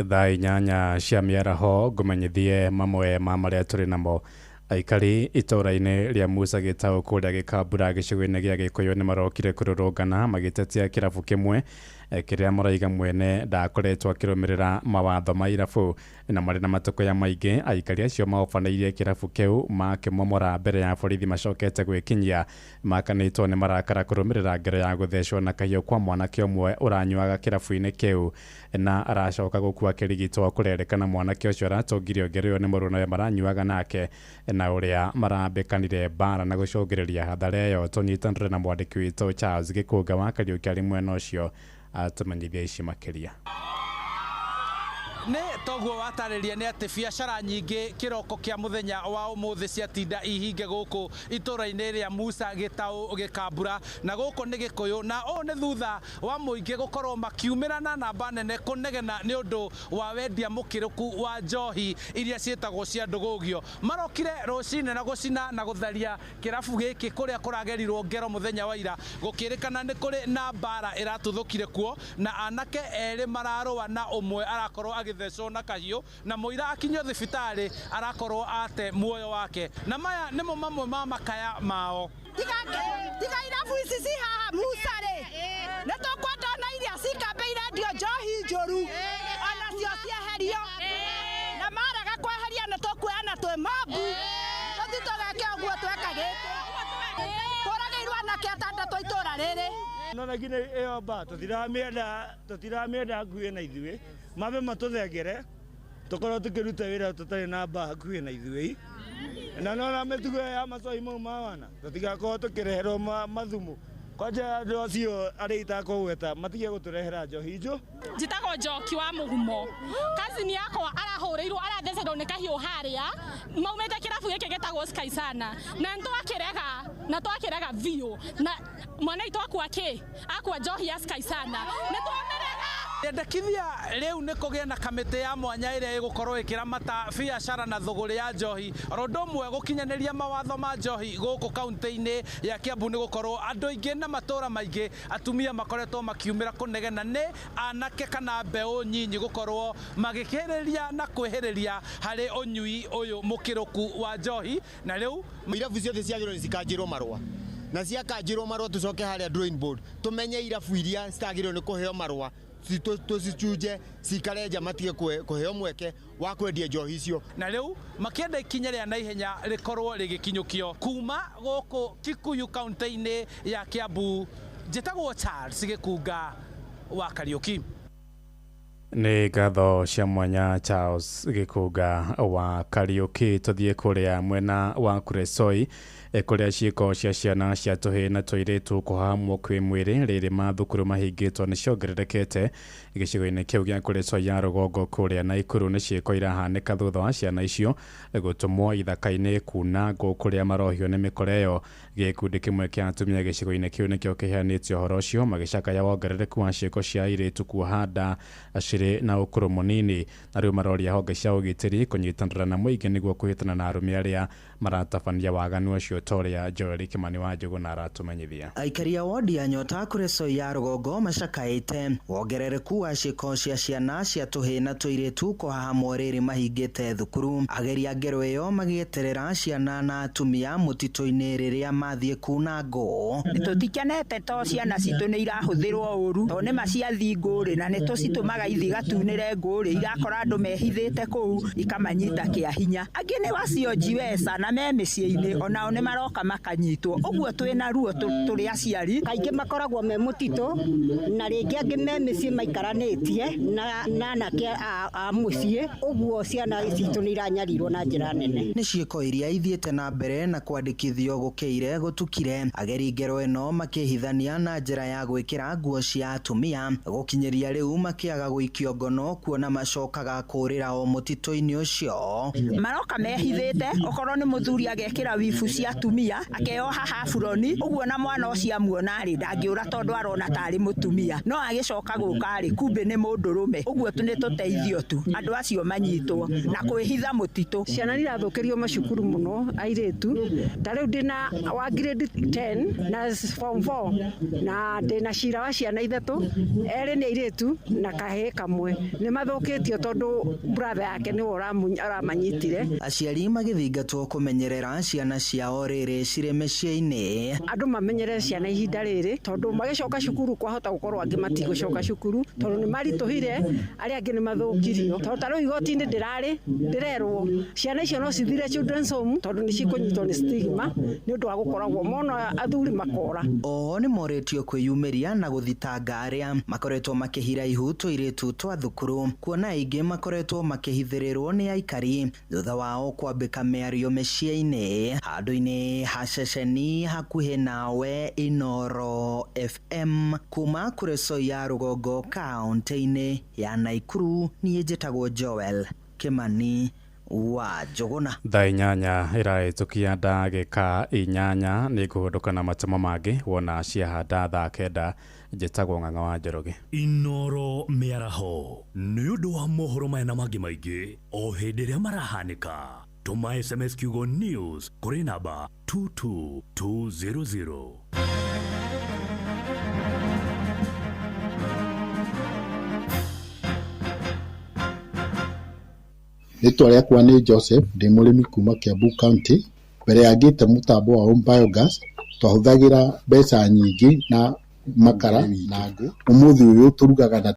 Thaa 8 cia mĩaraho ngũmenyithie mamwe ma marĩa tũrĩ namo. Aikari itũra-inĩ rĩa Musa Gĩtaũ kũrĩa Gĩkambura gĩcigo-inĩ gĩa Gĩkũyũ nĩ marokire kũrũrũngana magĩtetia kĩrabu kĩmwe kĩrĩa maraiga mwene ndakoretwo akĩrũmĩrĩra mawatho ma irabu, na marĩ na matũkũya maingĩ. Aikari acio maobanĩirie kĩrabu kĩu makĩmomora mbere ya borithi macokete gwĩkinyia. Makanĩtwo nĩ marakara kũrũmĩrĩra ngero ya gũthecwo na kahiũ kwa mwanake ũmwe ũranyuaga kĩrabu-inĩ kĩu na aracoka gũkua kĩrigitwo. Kũrerĩkana mwanake ũcio aratũngirio ngero ĩyo nĩ mũrũnawe maranyuaga nake na ũrĩa marambĩkanire mbara na gũcũngĩrĩria hathara ĩyo. Tũnyitanĩre na mwandĩki witũ Charles Gĩkũnga wa Kariũki arĩ mwena ũcio atũmenyithia ici makĩria. Nĩ toguo watarĩria nĩ atĩ biacara nyingĩ kĩroko kĩa mũthenya wa ũmũthĩ ciatinda ihinge gũkũ itũra-inĩ rĩa Musa Gĩtaũ Gĩkambura, na gũkũ nĩ Gĩkũyũ, na ũũ nĩ thutha wa mũingĩ gũkorwo makiumĩra na namba nene kũnegena nĩ ũndũ wa wendia mũkĩrũku wa njohi iria ciĩtagwo cia ndũgũgio. Marokire rũcinĩ na gũcina na gũtharia kĩrabu gĩkĩ kũrĩa kũragerirwo ngero mũthenya wa ira, gũkĩrĩkana nĩ kũrĩ na mbara ĩratuthũkire kuo na anake erĩ mararũa na ũmwe arakorwo agĩthecwo na kahiũ na mũira akinyio thibitarĩ arakorwo ate muoyo wake. Na maya nĩmo mamwe ma makaya mao. Tiga irabu ici ci haha Musa rĩ, nĩ tũkwenda ona iria cikambĩire ndio njohi njũru onacio cieherio, na marega kweheria nĩ tũkuoyana twĩ mobu tũthiĩ tũgeke ũguo tweka gĩkĩ. Tũragĩirwo anake atandatũ itũra rĩrĩ. No na nginya ĩyo mba tũtiramĩenda hakuhĩ na ithuĩ, mambe matũthengere tũkorwo tũkĩruta wĩra tũtarĩ na mba hakuhĩ na ithuĩ, na nona mĩtugo ya macohi mau ma wana tũtigakorwo tũkĩreherwo mathumu. Kwanja andũ acio arĩa itakũgweta matige gũtũrehera njohi njũ. Njĩtagwo Njoki wa Mũgumo. Kazini yakwa arahũrĩirwo arathecerwo nĩ kahiũ harĩa maumĩte kĩrabu gĩkĩ gĩtagwo Sky Sana, na nĩtwakĩrega na twakĩrega biũ, na mwana witũ akua kĩ akua njohi ya Sky Sana, nĩtwamĩrega. Endekithia rĩu nĩ kũgĩe na kamĩtĩ ya mwanya ĩrĩa ĩgũkorwo ĩkĩramata biacara na thũgũrĩ ya njohi, oro ũndũ ũmwe gũkinyanĩria mawatho ma njohi gũkũ kaũntĩ-inĩ ya Kiambu, nĩ gũkorwo andũ aingĩ na matũra maingĩ atumia makoretwo makiumĩra kũnegena nĩ anake kana mbeũ nyinyi gũkorwo magĩkĩrĩria na kwĩhĩrĩria harĩ ũnyui ũyũ mũkĩrũku wa njohi. Na rĩu irabu ciothe ciagĩrĩirwo nĩ cikanjĩrwo marũa, na ciakanjĩrwo marũa tũcoke harĩa drawing board tũmenye irabu iria citagĩrĩirwo nĩ kũheo marũa tũcicunje cikare nja matige kũheo mweke wa kwendia njohi icio. Na rĩu makĩenda ikinya rĩa naihenya rĩkorwo rĩgĩkinyũkio kuma gũkũ Kikuyu kaũntĩ-inĩ ya Kiambu. Njĩtagwo Charles Gĩkunga wa Kariũki. Nĩ ngatho cia mwanya Charles Gĩkũnga wa Kariũki. Tũthiĩ kũrĩa mwena wa Kuresoi kũrĩa ciĩko cia ciana cia tũhĩĩ na tũirĩtu kũhahamwo kwĩ mwĩrĩ rĩrĩ mathukuru mahingĩtwo nĩ ciongererekete gĩcigo-inĩ kĩu gĩa Kuresoi ya rũgongo kũrĩa Naikuru. Nĩ ciĩko irahanĩka thutha wa ciana icio gũtũmwo ithaka-inĩ kuna ngũ kũrĩa marohio nĩ mĩkora ĩyo. Gĩkundi kĩmwe kĩa atumia gĩcigo-inĩ kĩu nĩkĩo kĩheanĩte ũhoro ũcio magĩcakaya wongerereku wa ciĩko cia airĩtu kuoha nda cirĩ na ũkũrũ mũnini, na rĩu maroria honge cia ũgitĩri kũnyitanĩra na mũingĩ nĩguo kũhĩtana na arũme arĩa Maratabania waganu ũcio ta ũrĩa Joel Kimani wa Njũgũna aratũmenyithia. Aikari a wodi ya Nyota kũrĩ Soi ya rũgongo macakaĩte wongerereku wa ciĩko cia ciana cia tũhĩĩ na tũirĩtu kũhahamwo rĩrĩ mahingĩte thukuru. Ageria ngero ĩyo magĩeterera ciana na atumia mũtitũ-inĩ rĩrĩa mathiĩ kuna ngũ. Tũtikenete to ciana citũ nĩ irahũthĩrwo ũru to nĩ ma ciathi ngũ-rĩ, na nĩ tũcitũmaga ithi igatunĩre ngũ-rĩ, irakora andũ mehithĩte kũu ikamanyita kĩa hinya. Angĩ nĩ wacio njiwesa na me mĩciĩ-inĩ onao nĩ maroka makanyitwo, ũguo twĩna ruo tũrĩ aciari. Kaingĩ makoragwo me mũtitũ na rĩngĩ angĩ me mĩciĩ maikaranĩtie na anake a mũciĩ, ũguo ciana citũ nĩ iranyarirwo na njĩra nene. Nĩ ciĩko iria ithiĩte na mbere na kwandĩkithio gũkĩire gũtukire. Ageri ngero ĩno makĩhithania na njĩra ya gwĩkĩra nguo cia atumia gũkinyĩria rĩu makĩaga gũikio ngono kuona macokaga kũrĩra o mũtitũ-inĩ ũcio. Maroka mehithĩte, okorwo nĩ mũthuri agekĩra wibu cia atumia akeoha haburoni, ũguo na mwana ũcio amuona-rĩ ndangĩũra tondũ arona tarĩ mũtumia, no agĩcoka gũka-rĩ kumbe nĩ mũndũrũme. Ũguo nĩ tũteithio tu andũ acio manyitwo na kwĩhitha mũtitũ. Ciana nĩ irathũkĩrio macukuru mũno airĩtu, ta rĩu ndĩna wa grade 10 na form 4 na ndĩna cira wa ciana ithatũ, erĩ nĩ airĩtu na kahĩĩ kamwe. Nĩ mathũkĩtio tondũ brother yake nĩwe aramanyitire. Aciari magĩthingatwo kũmenyerera ciana ciao rĩrĩ cirĩ mĩciĩ-inĩ. Andũ mamenyerere ciana ihinda rĩrĩ tondũ magĩcoka cukuru kwahota gũkorwo angĩ matigũcoka cukuru tondũ nĩ maritũhire, arĩa angĩ nĩ mathũkirio. Tondũ ta rĩu igoti-inĩ ndĩrarĩ ndĩrerwo ciana icio no cithire children's home tondũ nĩ cikũnyitwo nĩ stigma nĩ ũndũ wa gũkoragwo mona athuri makora. Oho nĩ morĩtio kwĩyumĩria na gũthitanga arĩa makoretwo makĩhira ihu tũirĩtu twa thukuru, kuona aingĩ makoretwo makĩhithĩrĩrwo nĩ aikari thutha wao kwambĩka mĩario mĩciĩ-inĩ. Handũ-inĩ ha ceceni hakuhĩ nawe Inoro FM kuma kũrĩ Soi ya rũgongo kaũntĩ-inĩ ya Naikuru, niĩ njĩtagwo Joel Kimani wa Njũgũna. Thaa 8 ĩrahĩtũkia ndagĩka 8 nĩ ngũhũndũka na matũmo mangĩ wona ciahanda thaa 9. Njĩtagwo Ng'ang'a wa Njoroge. Inoro mĩaraho nĩ ũndũ wa mohoro maya na mangĩ maingĩ o hĩndĩ ĩrĩa marahanĩka. Tũma SMS kiugo news kũrĩ namba 22200. Rĩtwa rĩakwa nĩ Joseph, ndĩ mũrĩmi kuma Kiambu County. Mbere ya ngĩte mũtambo wa home biogas, twahũthagĩra mbeca nyingĩ na makara na ngũ. Ũmũthĩ ũyũ tũrugaga na